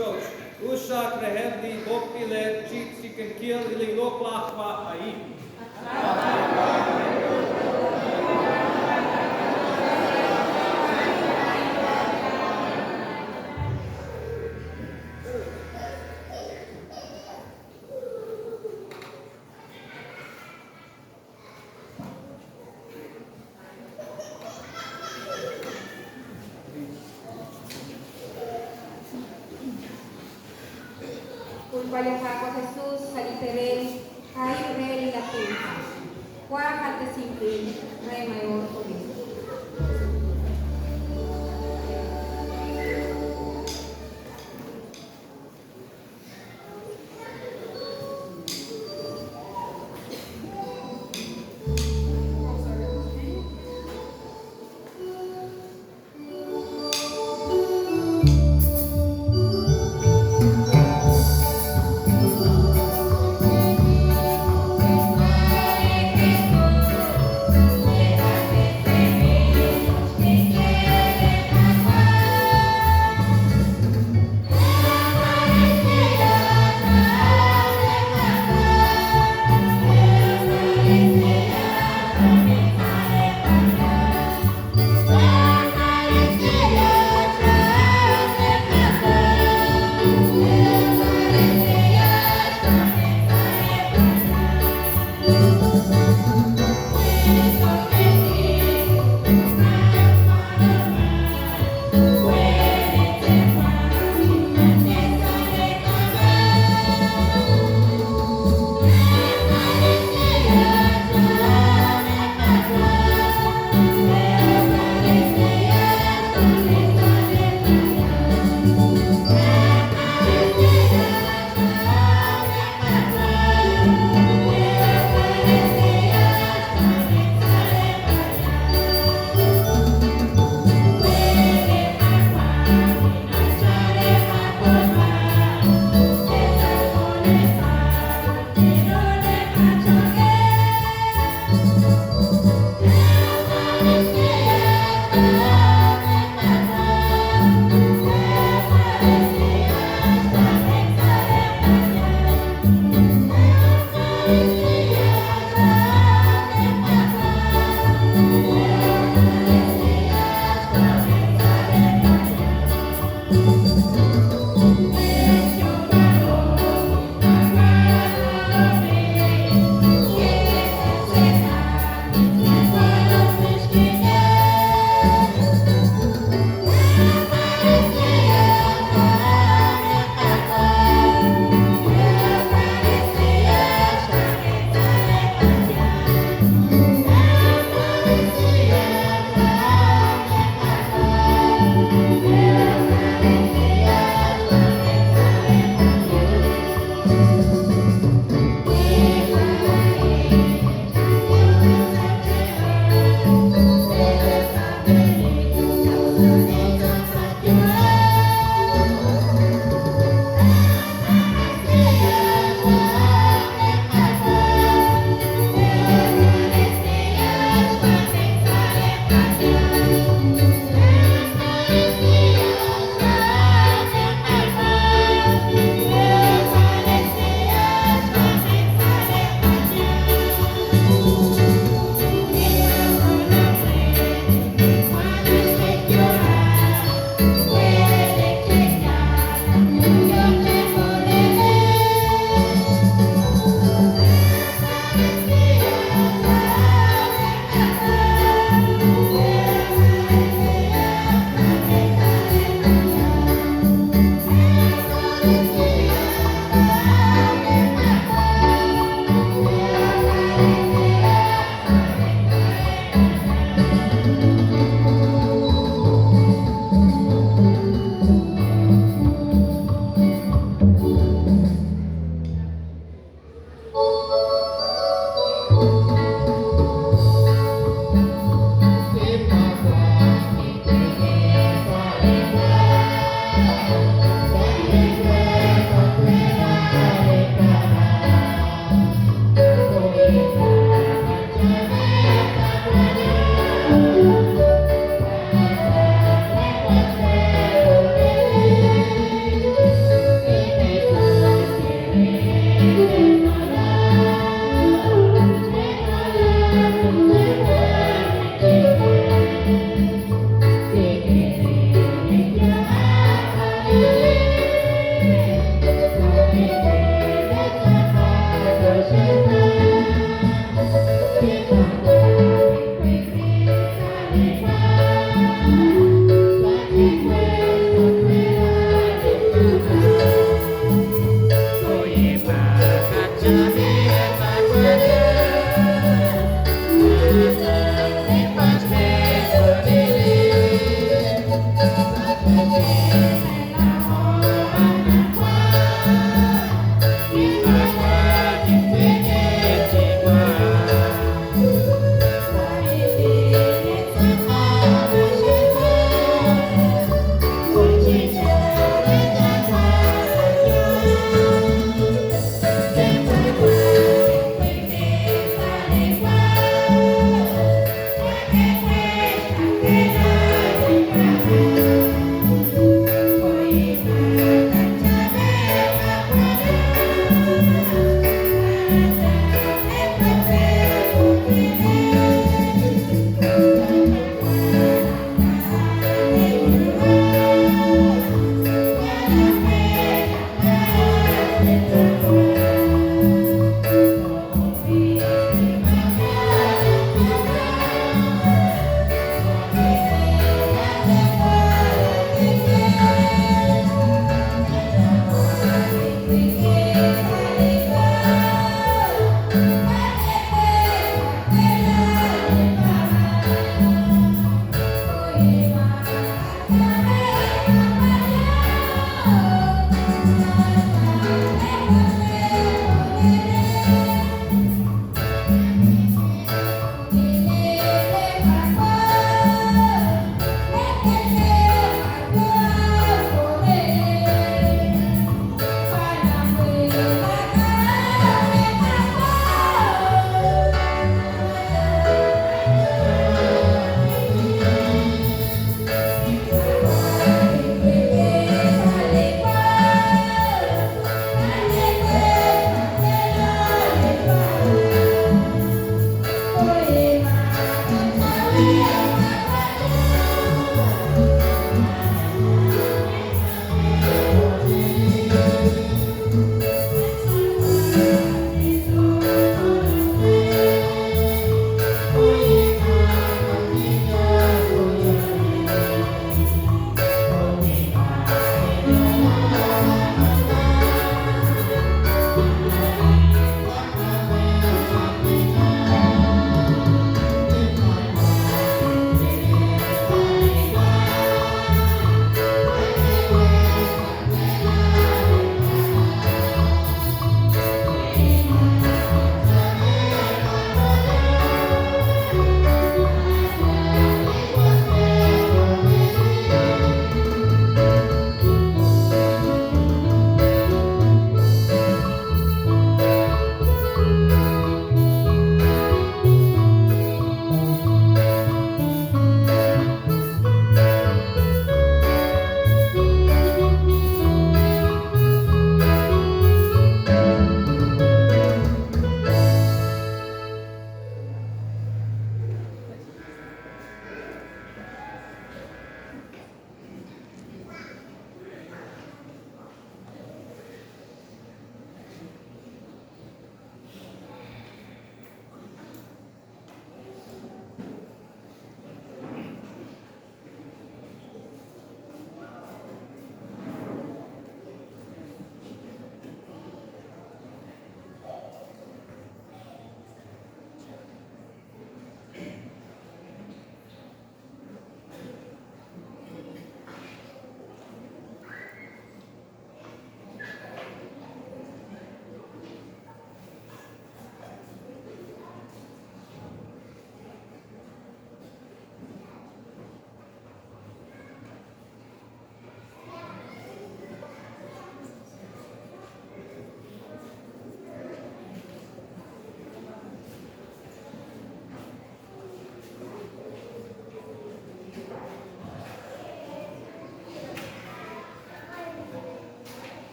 ruchich'och', us xaq reheb' li b'oqb'ileb' chixtzekankil li loq'laj wa a'in. Xk'ulb'al li Qaawa' Jesus sa' li perel kaahib' re li latin, wa jaltesinb'il re Mayor Obispo.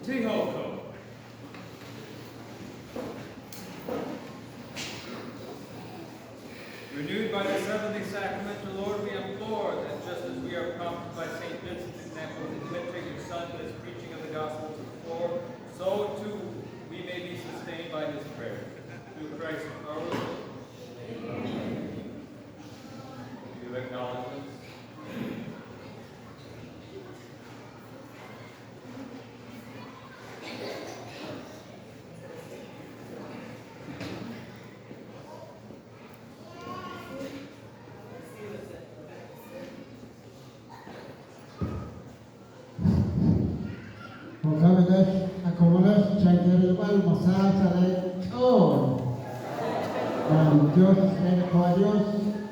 Tihoko. Renewed by this heavenly sacrament, the Lord, we implore that just as we are prompted by St. Vincent's example to imitate your Son in his preaching of the gospel to the poor, so too we may be sustained by his prayer. Through Christ our Lord. Amen. Few acknowledgements. Jo'kan ut, qakomonex chayterilb'al ma sa sa' leech'ool. B'antiox re li Qawa' Dios,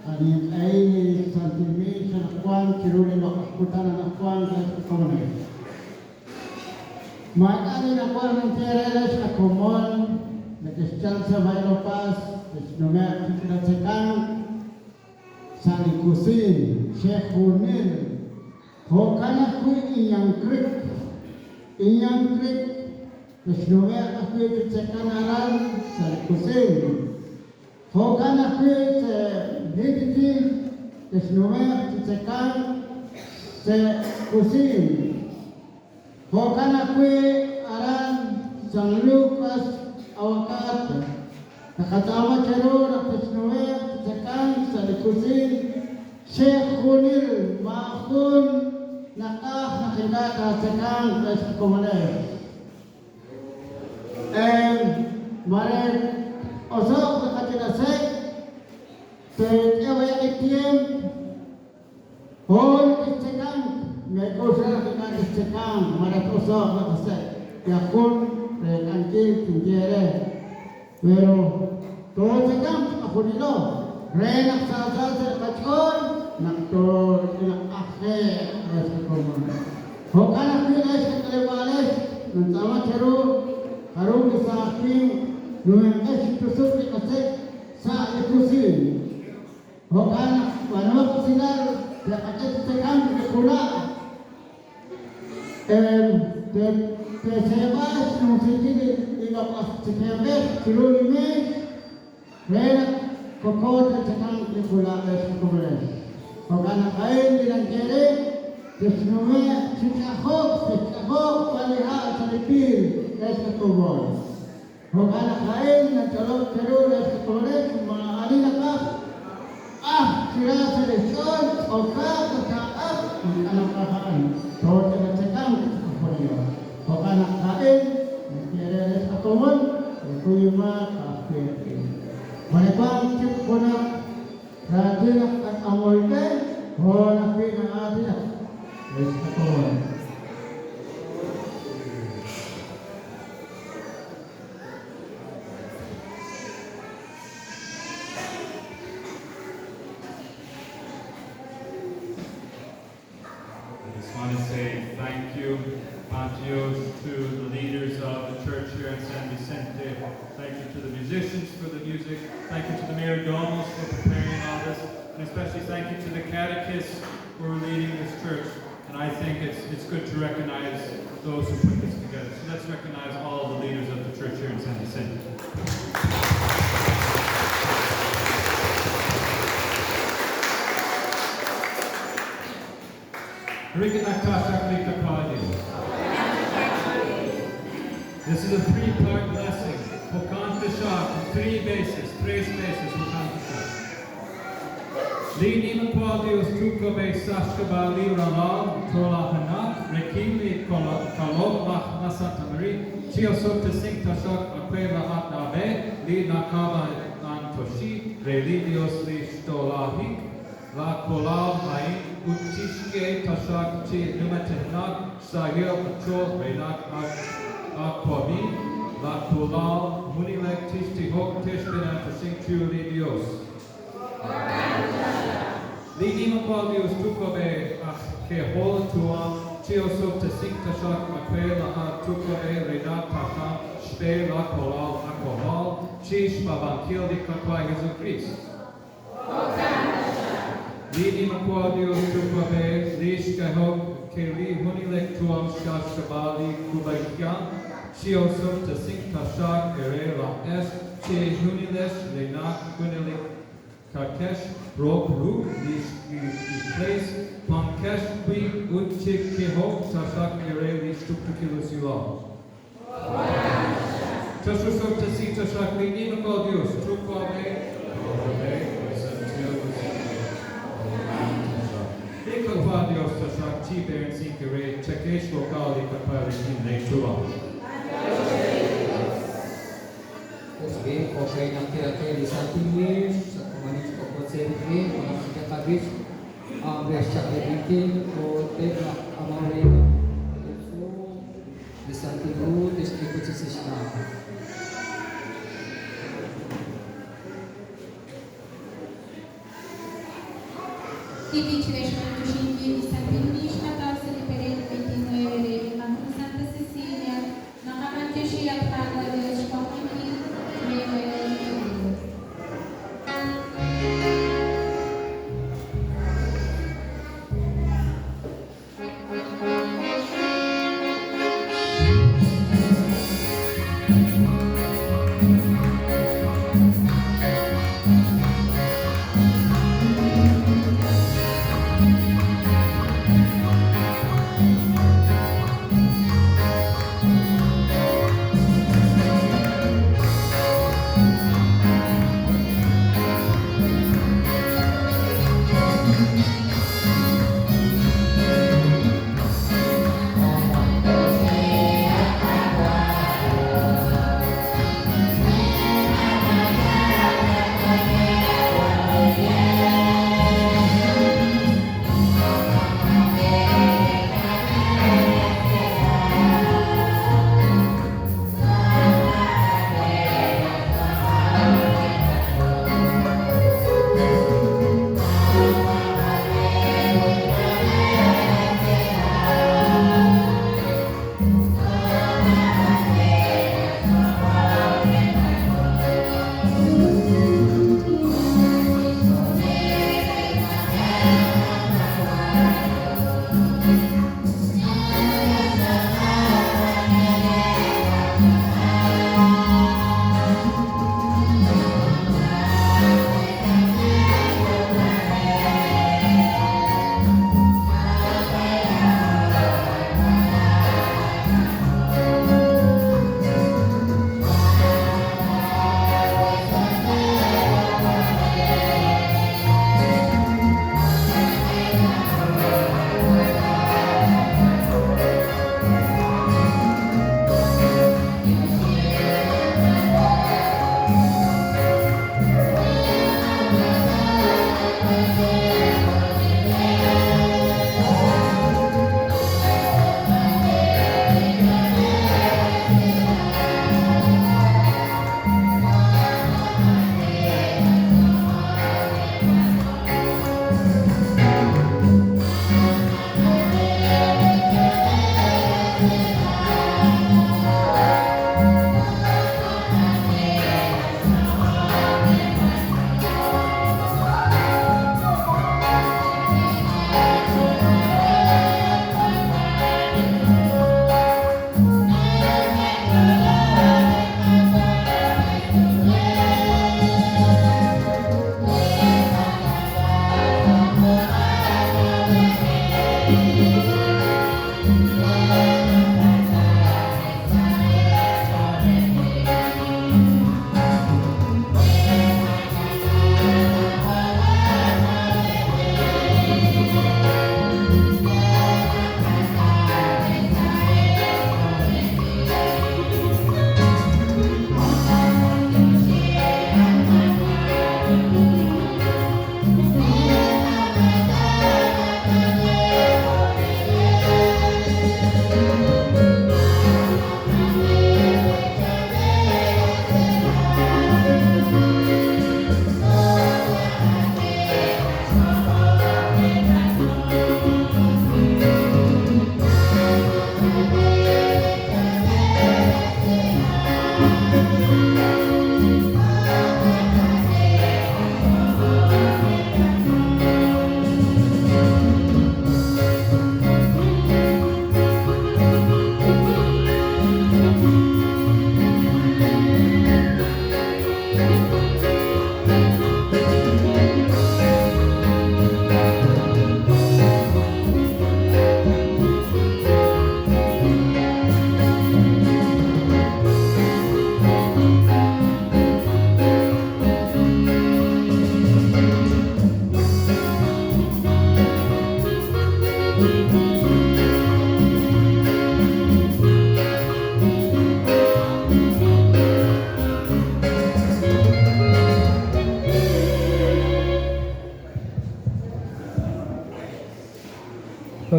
qaninq'ehi li santil miix anaqwan chiru li loq'laj kutan anaqwan sa' qakomonex. Maak'a' li nawaj ninye re lex qakomon nekexchal sa' Baelo Paz, texnume'q chi ch'ina tzekank sa' li kusiin chejunil. Jo'kan ajwi' Iñan Creek. Iñan Creek texnume'q ajwi' chi tzekan aran sa' li kusiin. Jo'kan ajwi' sa' Hikiti texnume'q chi tzekan sa' kusiin. Jo'kan ajwi' aran San Lucas Aguacate. Naqatz'aama cheru naq texnume'q chi tzekank sa' li kusiin chejunil maajun naqaj naq ink'a' taatzekanq ex qakomonex. Mare t-oso'q li qach'ina sek', teek'e b'ayaq eetiemp. Hoon kixtzekank, meek'oxla naq ink'a' kixtzekank malaj t-oso'q li qasek'. Yal jun reek'ankil tinye eere. Pero tootzekanq chiqajunilo re naq saasa sa' li qach'ool naq tooch'inaq'aje'q re xqakomon. Jo'kan ajwi' laa'ex qak'aleb'aalex, nintz'aama cheru jarub' li saaj winq numenqex chi tusuk li qasek' sa' li kusiin. Jo'kan naq b'aanumaq usilal te'qak'e chi tzekank li qula'. Teeseeb'a xnumsinkil li loq'laj tzekemqej chiru li meex re naq koko te'tzekanq li qula' ex qakomonex. Jo'kan naq a'in li nanke eere, texnume'q chi ch'ajok, texch'ajoq sa' li ha' sa' li piil ex qakomon. Jo'kan naq a'in nach'olob' cheru re xqokomonex maa'ani naqaj q'ajk chi ra sa' li xch'ool, tz'okaaq ut taaq'ajq, ink'a' naqaj a'an, tooch'inatzekanq chiqajunilo. Jo'kan naq a'in naxye re re xqakomon, Chekuyumaq ajwi' a'in. Mare wank chik junaq raatin aj k'amol b'e, hoon ajwi' na'aatinak re xqakomon. I just want to say thank you, Patios, to the leaders of the church here in San Vicente. Thank you to the musicians for the music. Thank you to the mayordomos for preparing all this. And especially thank you to the catechists who are leading this church. And I think it's, it's good to recognize those who put this together. So let's recognize all the leaders of the church here in San Vicente. This is a three-part blessing. Hokan Tashak, three bases, tres bases, Hokan Tashak. Li nima quadius tukobe sashkaba li ralal tolahanak rekim li kalok lach na Santa Marie chiosok te sing tashak akwe lahat nabe li nakaba antoshi re li Dios li shtolahik la kolal hain utishke tashak chi numatehnak sahil achol renak aquamin la kolal munilek tishtihok tishbenan tashing chu li Dios. Li nima qual Dios tukobe ach kehol tuam chiosok te sing tashak akwe la a tukobe renak tasham shpe la kolal akohal chi shbabankil li kakwa Jesu Christ. Li Nimajwal Yos Yuwa'b'ej, li xk'ehok ke li junelik yu'am sa' xk'ab'a' li kub'iha', chi'osob'tesinq taxaq eere laa'ex chejunilex re naq junelik kaqex roq ruq' li x'Iklees wankex wi' ut chik'ehoq taxaq eere li xtuqtuukil usilal. Chexosob'tesi taxaq li Nimajwal Yos Yuwa'b'ej, K'ajolb'ej ut Santil Musiq'ej. Li Qaawa' Yos taxaq chib'eresinq eere, chek'e xloq'al li Qaawa' rik'in leeyu'am. Us b'i', jo'kan naq kiraqe' li santil b'ich, sa' komonil chi k'ojk'o eerik'in, malaj li qab'ich a'an re xchaq'rab'inkil ut eb' laj k'amol re li Santil Hu te'xk'e wi'chik sa' xna'aj. Li b'ich re xb'antioxinkil li santil b'ich naqataw sa' li perel 29 re li qahu Santa Cecilia, Naqab'antioxi at Qaawa' Dios xwankil re Nuevo Toledo.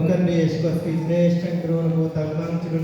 Jo'kan b'i', ex was wiitz'in, chan ru nokotawmank chiru.